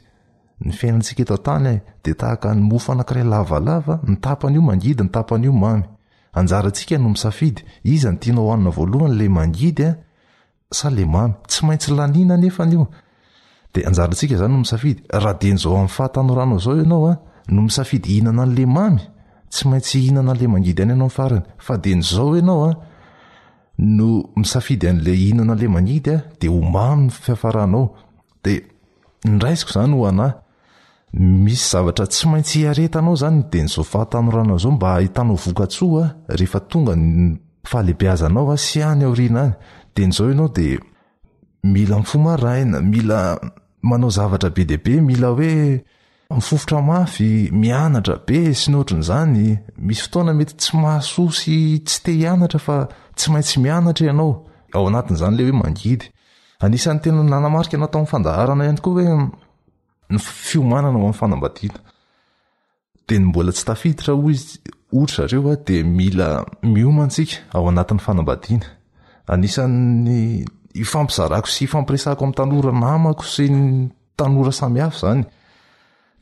Ny fiainantsika eto an-tany dia tahaka ny mofo anankiray lavalava, ny tapany io mangidy, ny tapany io mamy. Anjarantsika no misafidy, iza no tianao hohanina voalohany, ilay mangidy sa le mamy? Tsy maintsy laniana anefany io. Dia anjarantsika izany no misafidy. Raha dieny izao amin'ny fahatanoranao izao ianao a, no misafidy hihinana an'le mamy, tsy maintsy hihinana an'le mangidy ihany ianao amin'ny farany. Fa dieny izao ianao a, no misafidy an'le hihinana an'le mangidy a, dia ho mamy ny fiafaranao. Dia ny raisiko izany ho anà, misy zavatra tsy maintsy hiaretanao izany dieny izao fahatanoranao izao mba hahitanao vokatsoa rehefa tonga ny fahalehibeazanao sy any aoriana any. Dieny izao ianao dia mila mifoha maraina, mila manao zavatra be dia be, mila hoe mifofotra mafy, mianatra be sy ny ohatran'izany. Misy fotoana mety tsy mahasoa sy tsy te hianatra fa tsy maintsy mianatra ianao. Ao anatin'izany ilay hoe mangidy. Anisan'ny tena nanamarika anao tamin'ny fandaharana ihany koa hoe ny fiomanana ho amin'ny fanambadiana. Dia ny mbola tsy tafiditra hoy izy, hoy ry zareo dia mila miomana isika ao anatin'ny fanambadiana. Anisan'ny ifampizarako sy ifampiresahako amin'ny tanora namako sy ny tanora samihafa izany.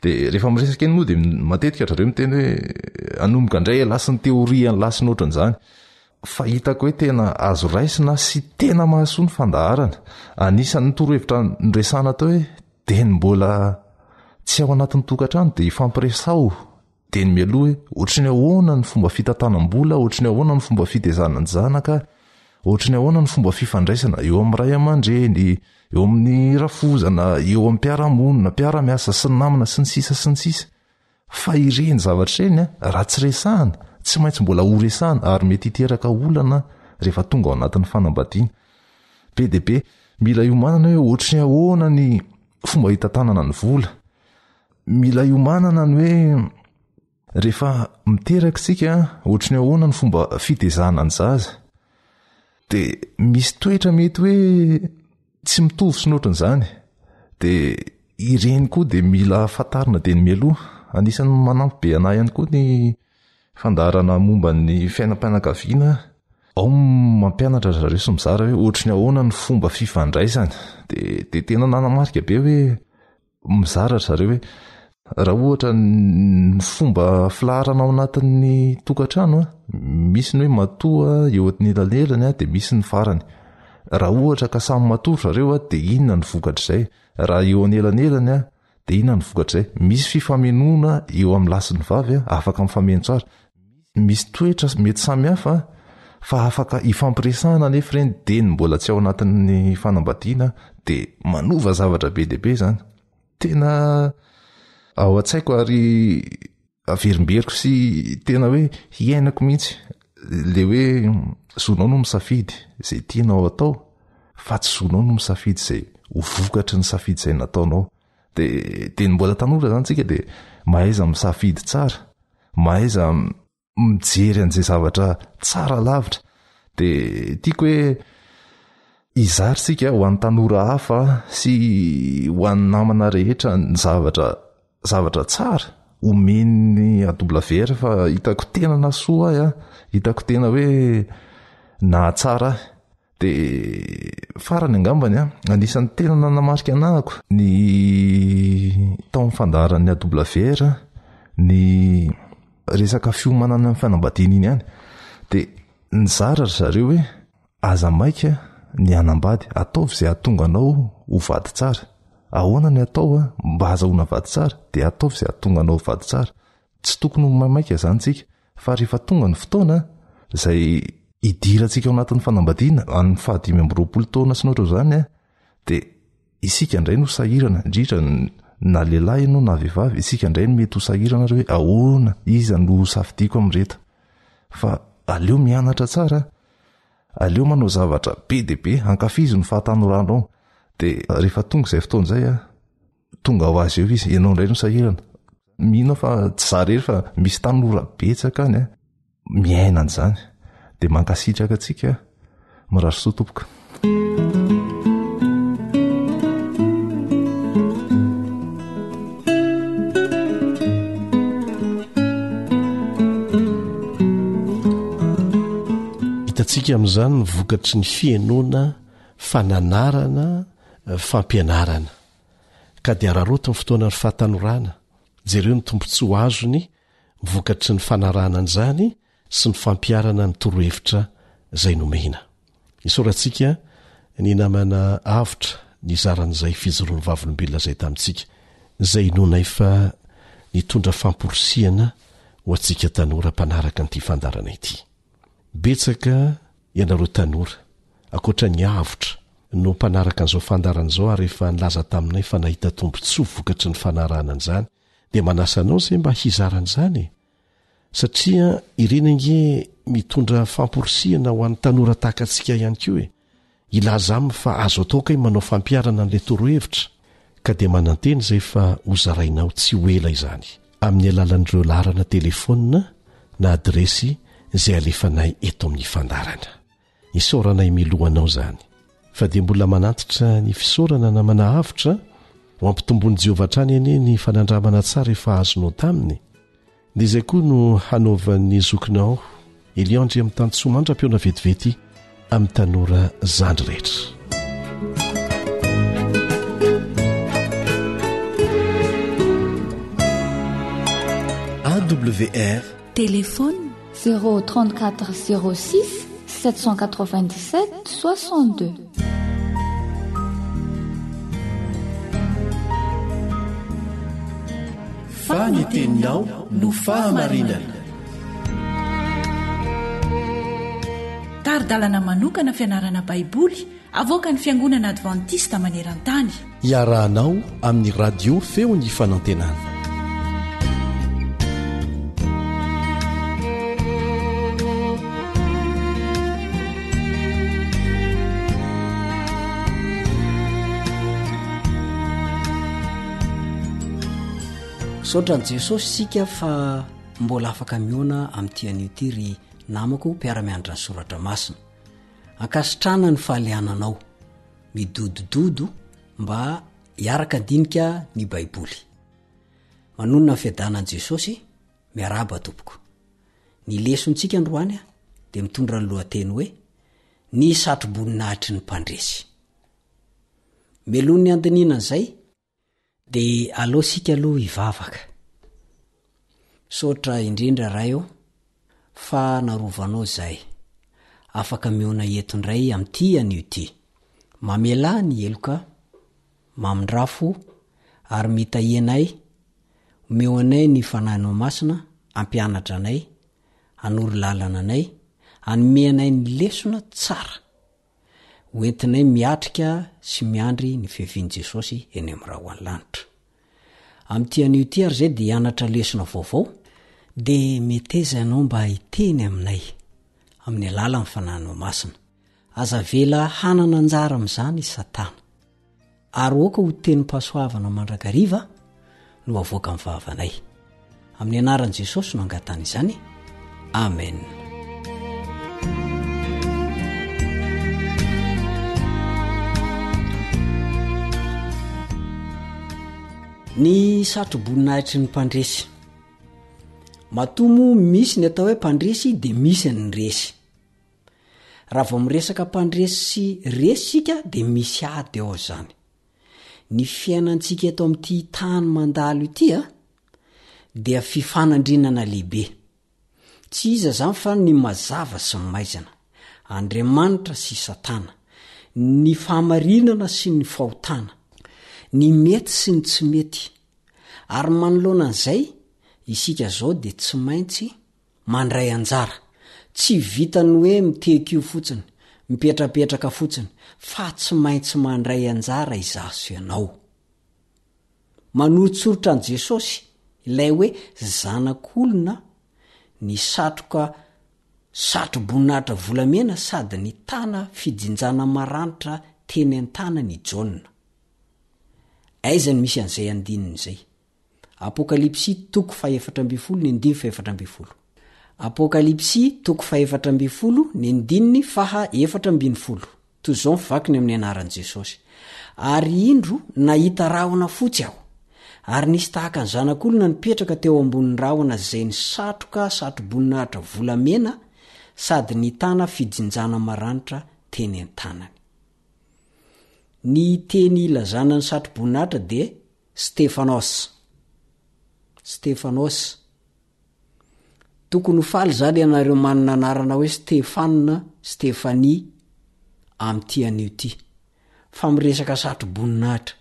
Dia rehefa miresaka eny moa dia matetika ry zareo miteny hoe hanomboka indray ialahy sy ny théorie an'lah sy ny ohatran'izany. Fa hitako hoe tena azo raisina sy tena mahasoa ny fandaharana. Anisan'ny torohevitra noresahana teo hoe Dia ny mbola tsy ao anatin'ny tokantrano dia ifampiresaho dia ny mialoha hoe ohatry ny ahoana ny fomba fitantanam-bola, ohatry ny ahoana ny fomba fitezana ny zanaka, ohatry ny ahoana ny fomba fifandraisana eo amin'ny ray aman-dreny, eo amin'ny rafozana, eo amin'ny mpiara-monina, mpiara-miasa sy ny namana sy ny sisa sy ny sisa. Fa ireny zavatra ireny raha tsy resahana, tsy maintsy mbola horesahana ary mety hiteraka olana rehefa tonga ao anatin'ny fanambadiana. Be dia be. Mila iomanana hoe ohatry ny ahoana ny fomba hitantanana ny vola. Mila iomanana ny hoe rehefa miteraka isika ohatry ny ahoana ny fomba fitezana ny zaza. Dia misy toetra mety hoe tsy mitovy sy ny ohatran'izany. Dia ireny koa dia mila fantarina dieny mialoha. Anisan'ny manampy be an'ahy ihany koa ny fandaharana momba ny fiainam-pianakaviana. Ao mampianatra ry zareo sy mizara hoe ohatry ny ahoana ny fomba fifandraisana. Dia dia tena nanamarika be hoe mizara ry zareo hoe raha ohatra ny fomba filaharana ao anatin'ny tokantrano a, misy ny hoe matoa eo anelanelany a, dia misy ny farany. Raha ohatra ka samy matoa ry zareo a, dia inona ny vokatr'izay? Raha eo anelanelany a, dia inona ny vokatr'izay? Misy fifamenoana eo amin'ny lahy sy ny vavy a, afaka mifameno tsara. Misy toetra mety samy hafa fa afaka ifampiresahana anefa ireny dia ny mbola tsy ao anatin'ny fanambadiana dia manova zavatra be dia be izany. Tena ao an-tsaiko ary averimberiko sy tena hoe hiainako mihitsy le hoe zonao no misafidy izay tianao atao fa tsy zonao no misafidy izay ho vokatry ny safidy izay nataonao. Dia dia ny mbola tanora izany tsika dia mahaiza misafidy tsara. Mahaiza mijery an'izay zavatra tsara lavitra. Dia tiako hoe hizara isika ho an'ny tanora hafa sy ho an'ny namana rehetra ny zavatra zavatra tsara omen'ny AWR fa hitako tena nahasoa ahy, hitako tena hoe nahatsara ahy. Dia farany angambany an, anisan'ny tena nanamarika anahako ny tao amin'ny fandaharan'ny AWR ny resaka fiomanana amin'ny fanambadiana iny ihany. Dia nizara ry zareo hoe aza maika ny hanambady, ataovy izay hahatonga anao ho vady tsara. Ahoana ny atao mba hahazahoana vady tsara? Dia ataovy izay hahatonga anao ho vady tsara. Tsy tokony ho maimaika izany tsika fa rehefa tonga ny fotoana izay hidirantsika ao anatin'ny fanambadiana any faha-25 taona sy ny ohatran'izany dia isika indray no sahirana, indrindra na lehilahy ianao na vehivavy, isika indray no mety ho sahirana ary hoe ahoana, iza no safidiako amin'ireto. Fa aleo mianatra tsara. Aleo manao zavatra be dia be, ankafizo ny fahatanoranao. Dia rehefa tonga izay fotoana izay an, tonga ho azy eo izy, ianao indray no sahirana. Mino aho fa tsy za irery fa misy tanora betsaka any an, miaina an'izany. Dia mankasitraka antsika, mirary soa tompoko. Hitantsika amin'izany ny vokatry ny fihenoana fananarana fampianarana. Ka dia araraoty ny fotoanan'ny fahatanorana, jereo ny tombontsoa azony vokatry ny fanarahana an'izany sy ny fampiharana ny torohevitra izay nomena. Isaorantsika ny namana Avotra nizara an'izay fijoroan'ny vavolombelona izay tamintsika, izay inoanay fa nitondra famporisihana ho antsika tanora mpanaraka an'ity fandaharana ity. Betsaka ianareo tanora, ankoatra ny Avotra, no mpanaraka an'izao fandaharana izao ary efa nilaza taminay fa nahita tombontsoa vokatry ny fanarahana an'izany, dia manasa anao izay mba hizara an'izany e! Satria ireny ange mitondra famporisihana ho an'ny tanora tahaka antsika ihany koa e! Hilaza aminy fa azo atao kay manao fampiharana an'ilay torohevitra, ka dia manantena izay fa hozarainao tsy ho ela izany, amin'ny alalan'ireo laharana telefaonina na adiresy izay alefanay eto amin'ny fandaharana. Isaoranay miloha anao izany. Fa dia mbola manantitra ny fisaorana namana avotra, ho ampitomboin'i Jehovah hatrany anie ny fanandramana tsara efa azonao taminy. Dia izay koa no hanaovan'ny zokinao Elion Andriamitansoa mandra-pihaona vetivety amin'ny tanora zandry rehetra. AWR Téléphone 034 06 797 62. Fa ny teninao no fahamarinana. Tari-dalana manokana fianarana Baiboly avoakan'ny Fiangonana Advantista maneran-tany. Iarahanao amin'ny Radio Feon'ny Fanantenana. Misaotra an'i Jesosy isika fa mbola afaka mihaona amin'ity anio ity ry namako mpiara-mianatra ny soratra masina. Ankasitrahana ny fahaliananao midodododo mba hiaraka handinika ny Baiboly. Manonona ny fiadanan'i Jesosy, miarahaba tompoko. Ny lesontsika androany dia mitondra ny lohateny hoe Ny satroboninahitry ny mpandresy. Mialoha ny handinihana an'izay dia aleo isika aloha hivavaka. Misaotra indrindra Ray ô fa narovanao izahay afaka mihaona eto indray amin'ity anio ity. Mamelà ny heloka, mamindrà fo ary mitahia anay, omeo anay ny Fanahinao Masina hampianatra anay, hanoro lalana anay, hanome anay ny lesona tsara. Ho entinay miatrika sy miandry ny fiavian'i Jesosy eny amin'ny rahon'ny lanitra. Amin'ity anio ity ary izay dia hianatra lesona vaovao, dia meteza ianao mba hiteny aminay amin'ny alalan'ny Fanahinao Masina. Aza avela hanana anjara amin'izany i Satana. Ary aoka ho tenim-pahasoavana mandrakariva no avoakan'ny vavanay. Amin'ny anaran'i Jesosy no angatahana izany. Amen. Ny satroboninahitry ny mpandresy. Matoa moa misy ny atao hoe mpandresy dia misy ny resy. Raha vao miresaka mpandresy sy resy isika dia misy ady ao izany. Ny fiainantsika eto amin'ity tany mandalo ity a, dia fifanandrinana lehibe. Tsy iza izany fa ny mazava sy ny maizina, Andriamanitra sy Satana, ny fahamarinana sy ny fahotana, ny mety sy ny tsy mety. Ary manoloana an'izay, isika izao dia tsy maintsy Mandray anjara. Tsy vitan'ny hoe miteky io fotsiny, mipetrapetraka fotsiny, fa tsy maintsy mandray anjara izaho sy ianao. Manoritsoritra an'i Jesosy, ilay hoe Zanak'olona, ny satroka. Satroboninahitra volamena sady nitana fijinjana maranitra teny an-tanany i Jaona. Aiza no misy an'izay andininy izay? Apokalypsy toko fahefatra ambin'ny folo ny andininy fahefatra ambin'ny folo. Apokalypsy toko fahefatra ambin'ny folo ny andininy faha 14. Toy izao ny vakiny amin'ny anaran'i Jesosy. Ary indro nahita rahona fotsy aho, ary nisy tahaka ny zanak'olona nipetraka teo ambonin'ny rahona izay nisatroka satroboninahitra volamena sady nitana fijinjana maranitra teny an-tanany. Ny teny ilazana ny satroboninahitra dia Stefanos. Stefanos. Tokony ho faly izany ianareo manana anarana hoe Stefana, Stefania, amin'ity anio ity. Fa miresaka satro-boninahitra.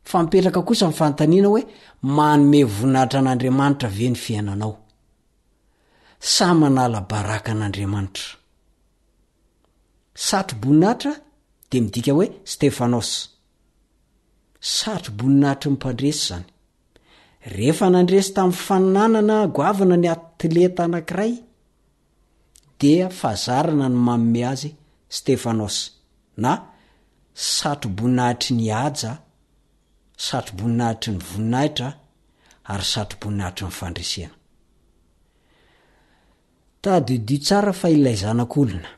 Fa mipetraka kosa ny fanontaniana hoe, manome voninahitra an'Andriamanitra ve ny fiainanao? Sa manala baraka an'Andriamanitra? Satro-boninahitra dia midika hoe Stefanos. Satro-boninahitry ny mpandresy izany. Rehefa nandresy tamin'ny faninanana goavana ny atleta anankiray, dia fahazarana ny manome azy Stefanos, na satroboninahitry ny haja, satroboninahitry ny voninahitra, ary satroboninahitry ny fandresena. Tadidio tsara fa ilay Zanak'olona,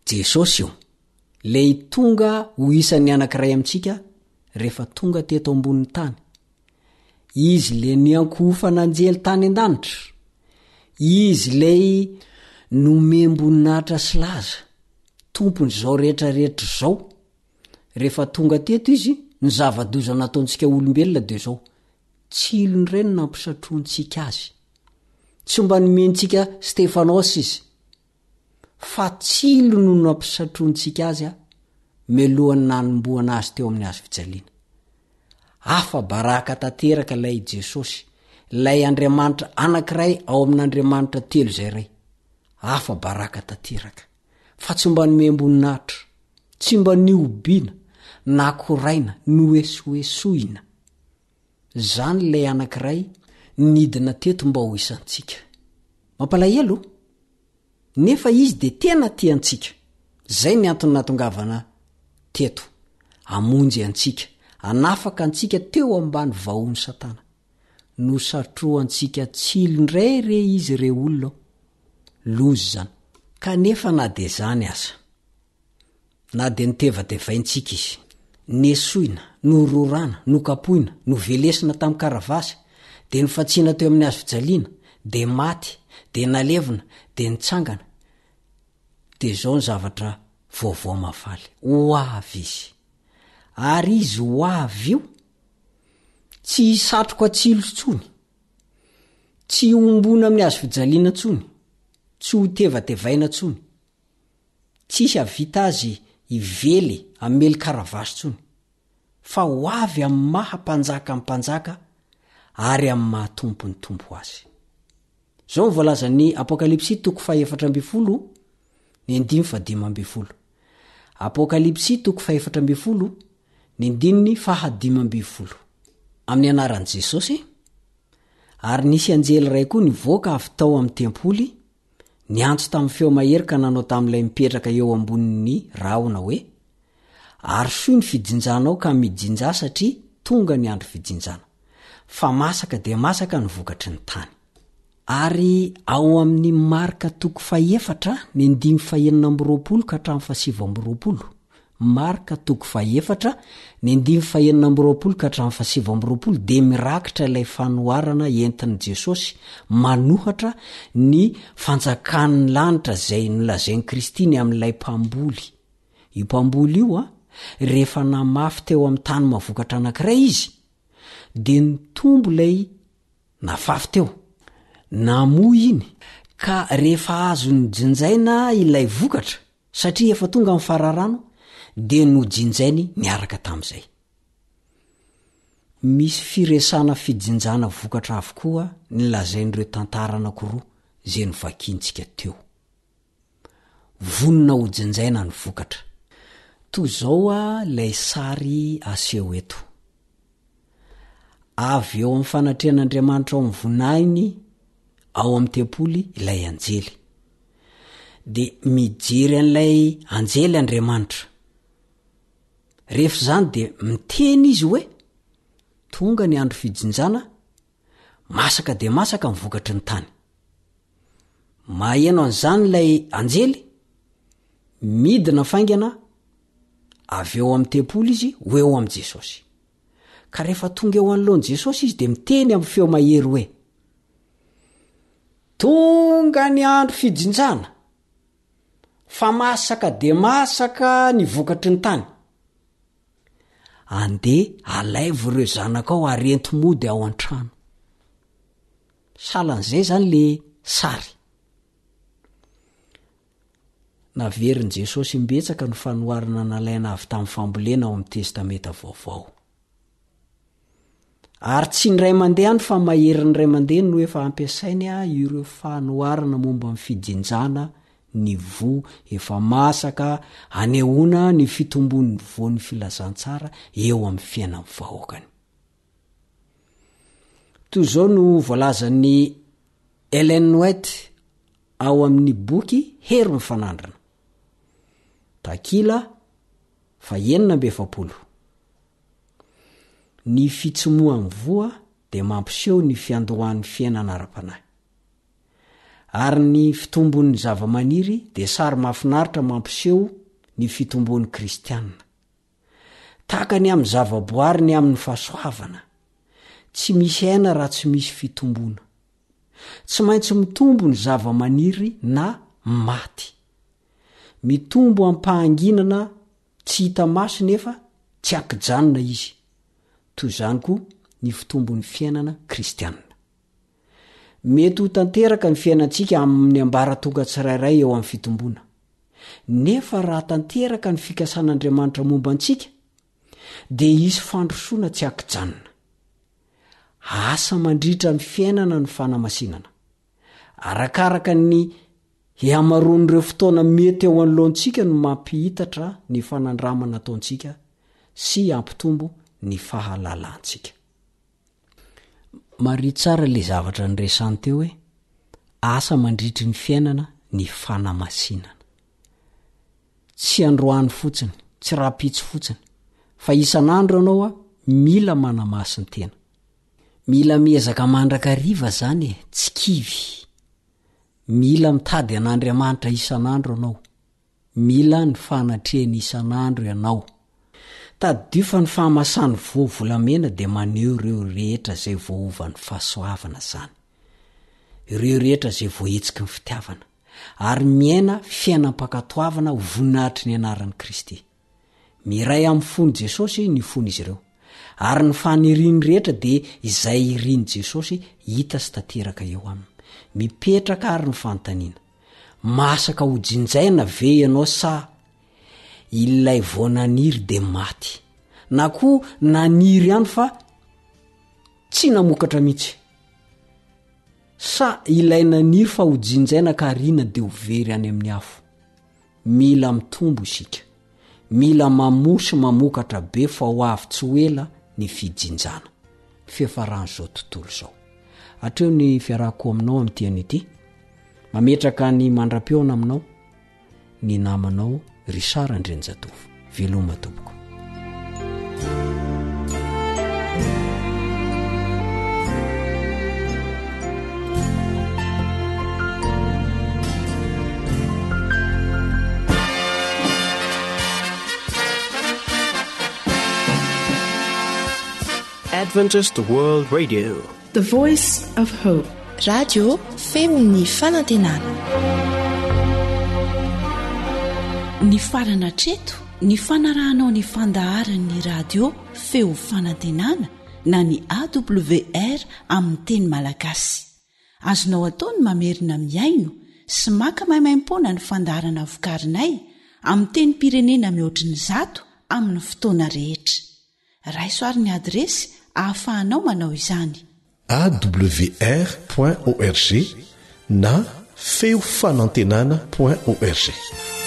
Jesosy io, ilay tonga ho isan'ny anankiray amintsika rehefa tonga teto ambonin'ny tany. Izy ilay niankohofana anjely tany an-danitra. Izy ilay nomem-boninahitra sy laza, tompon'izao rehetra rehetra izao. Rehefa tonga teto izy, ny zava-doza nataontsika olombelona dia izao, tsilo indray no nampisatroantsika azy. Tsy mba nomentsika Stefanos izy. Fa tsilo no nampisatroantsika azy a, mialohan'ny nanombohana azy teo amin'ny hazo fijaliana. Afa-baraka tanteraka ilay Jesosy, ilay Andriamanitra anankiray ao amin'Andriamanitra telo izay iray. Afa-baraka tanteraka. Fa tsy mba nomem-boninahitra, tsy mba nihobiana, nakoraina, noesoesoina. Zany ilay anankiray nidina teto mba ho isantsika. Mampalahelo? Nefa izy dia tena tia antsika. Zay ny antony nahatongavana teto. Hamonjy antsika, hanafaka antsika teo ambany vahohon'i Satana. Nosatrohantsika tsilo indray re izy re olona ô! Loza izany. Kanefa na dia izany aza. Na dia notevatevaintsika izy, nesoina, nororana, nokapohina, novelesina tamin'ny karavasy, dia nofantsihina teo amin'ny hazo fijaliana, dia maty, dia nalevina, dia nitsangana, dia izao ny zavatra vaovao mahafaly, ho avy izy. Ary izy ho avy io, tsy hisatroka tsilo intsony, tsy hiombona amin'ny hazo fijaliana intsony, tsy hotevatevaina intsony, Tsisy hahavita azy hively hamely karavasy intsony, fa ho avy amin'ny maha Mpanjaka ny mpanjaka ary amin'ny maha Tompon'ny tompo azy. Izao no voalazan'ny Apokalypsy toko faha-14 ny andininy faha-15. Apokalypsy toko faha-14 ny andininy faha-15. Amin'ny anaran'i Jesosy, ary nisy anjely iray koa nivoaka avy tao amin'ny tempoly, Niantso tamin'ny feo mahery ka nanao tamin'ilay mipetraka eo ambonin'ny rahona hoe, Arosoy ny fijinjanao ka mijinjà satria tonga ny andro fijinjana. Fa masaka dia masaka ny vokatry ny tany. Ary ao amin'ny Marka toko fahefatra ny andininy fahenina amby 20 ka hatramin'ny faha-29, Marka toko fahefatra, ny andininy fahenina amby 20 ka hatramin'ny faha-29 dia mirakitra ilay fanoharana entin'i Jesosy manohatra ny fanjakan'ny lanitra izay nolazain'i Kristy ny amin'ilay mpamboly. Io mpamboly io, rehefa namafy teo amin'ny tany mahavokatra anankiray izy, dia nitombo ilay nafafy teo. Namoa iny, ka rehefa azo nojinjaina ilay vokatra, Satria efa tonga ny fararano dia nojinjainy niaraka tamin'izay. Misy firesana fijinjana vokatra avokoa ny lazain'ireo tantara anankiroa izay novakiantsika teo. Vonona hojinjaina ny vokatra. Toy izao ilay sary aseho eto. Avy eo amin'ny fanatrehan'Andriamanitra ao amin'ny voninahiny ao amin'ny tempoly ilay anjely. Dia mijery an'ilay anjely Andriamanitra. Rehefa izany dia miteny izy hoe, Tonga ny andro fijinjana, masaka dia masaka ny vokatry ny tany. Maheno an'izany ilay anjely, midina faingana avy eo amin'ny tempoly izy ho eo amin'i Jesosy. Ka rehefa tonga eo anoloan'i Jesosy izy dia miteny amin'ny feo mahery hoe, Tonga ny andro fijinjana, fa masaka dia masaka ny vokatry ny tany. Andeha alaivo ireo zanakao ary ento mody ao an-trano. Sahalan'izay izany le sary. Naverin'i Jesosy imbetsaka ny fanoharana nalaina avy tamin'ny fambolena ao amin'ny Testamenta Vaovao. Ary tsy indray mandeha any fa maherin'ny iray mandeha no efa ampiasainy ireo fanoharana momba ny fijinjana ny voa efa masaka anehoana ny fitombon'ny voan'ny filazantsara eo amin'ny fiainan'ny vahoakany. Toy izao no voalazan'i Ellen White ao amin'ny boky Hery Mifanandrina, takila fahenina amby 40. Ny fitsimohan'ny voa dia mampiseho ny fiandohan'ny fiainana ara-panahy. Ary ny fitombon'ny zavamaniry dia sary mahafinaritra mampiseho ny fitombon'ny kristiana. Tahaka ny amin'ny zavaboary ny amin'ny fahasoavana. Tsy misy aina raha tsy misy fitomboana. Tsy maintsy mitombo ny zavamaniry na maty. Mitombo am-pahanginana Tsy hita maso nefa tsy ankijanona izy. Toy izany koa ny fitombon'ny fiainana kristianina. Mety ho tanteraka ny fiainantsika amin'ny ambaratonga tsirairay eo amin'ny fitomboana. Nefa raha tanteraka ny fikasan'Andriamanitra momba antsika, dia hisy fandrosoana tsy ankijanona. Asa mandritra ny fiainana ny fanamasinana. Arakaraka ny hihamaroan'ireo fotoana mety eo anoloantsika no mampihitatra ny fanandramana ataontsika sy hampitombo ny fahalalantsika. Mariho tsara ilay zavatra niresahany teo hoe asa mandritry ny fiainana ny fanamasinana. Tsy androany fotsiny, tsy rahampitso fotsiny, fa isan'andro ianao mila manamasin-tena. Mila miezaka mandrakariva zany e, tsy kivy. Mila mitady an'Andriamanitra isan'andro ianao. Mila ny fanatrehany isan'andro ianao. Tadidio fa ny fahamasan'ny voa volamena dia maneho ireo rehetra izay voaovan'ny fahasoavana izany. Ireo rehetra izay voahetsiky ny fitiavana. Ary miaina fiainam-pankatoavana ho voninahitry ny anaran'i Kristy. Miray amin'ny fon'i Jesosy ny fon'izy ireo. Ary ny faniriany rehetra dia izay irin'i Jesosy hita sy tanteraka eo aminy. Mipetraka àry ny fanontaniana, Masaka ho jinjaina ve ianao sa ilay vao naniry dia maty? Na koa naniry ihany fa tsy namokatra mihitsy? Sa ilay naniry fa ho jinjaina ka ariana dia ho very any amin'ny afo? Mila mitombo isika. Mila mamoa sy mamokatra be fa ho avy tsy ho ela ny fijinjana. Fiafaran'izao tontolo izao. Hatreo ny fiarahako aminao amin'ity anio ity. Mametraka ny mandra-pihaona aminao ny namanao Richard Andrianjatovo. Veloma tompoko. Adventist World Radio. The Voice of Hope. Radio feon'ny fanantenana. Nifarana hatreto ny fanarahanao ny fandaharan'ny radio feo fanantenana na ny AWR amin'ny teny malagasy. Azonao atao ny mamerina mihaino sy maka maimaimpoana ny fandaharana vokarinay amin'ny tenim-pirenena mihoatry ny zato amin'ny fotoana rehetra. Raiso ary ny adiresy ahafahanao manao izany. Awr point org na feo fanantenana point org.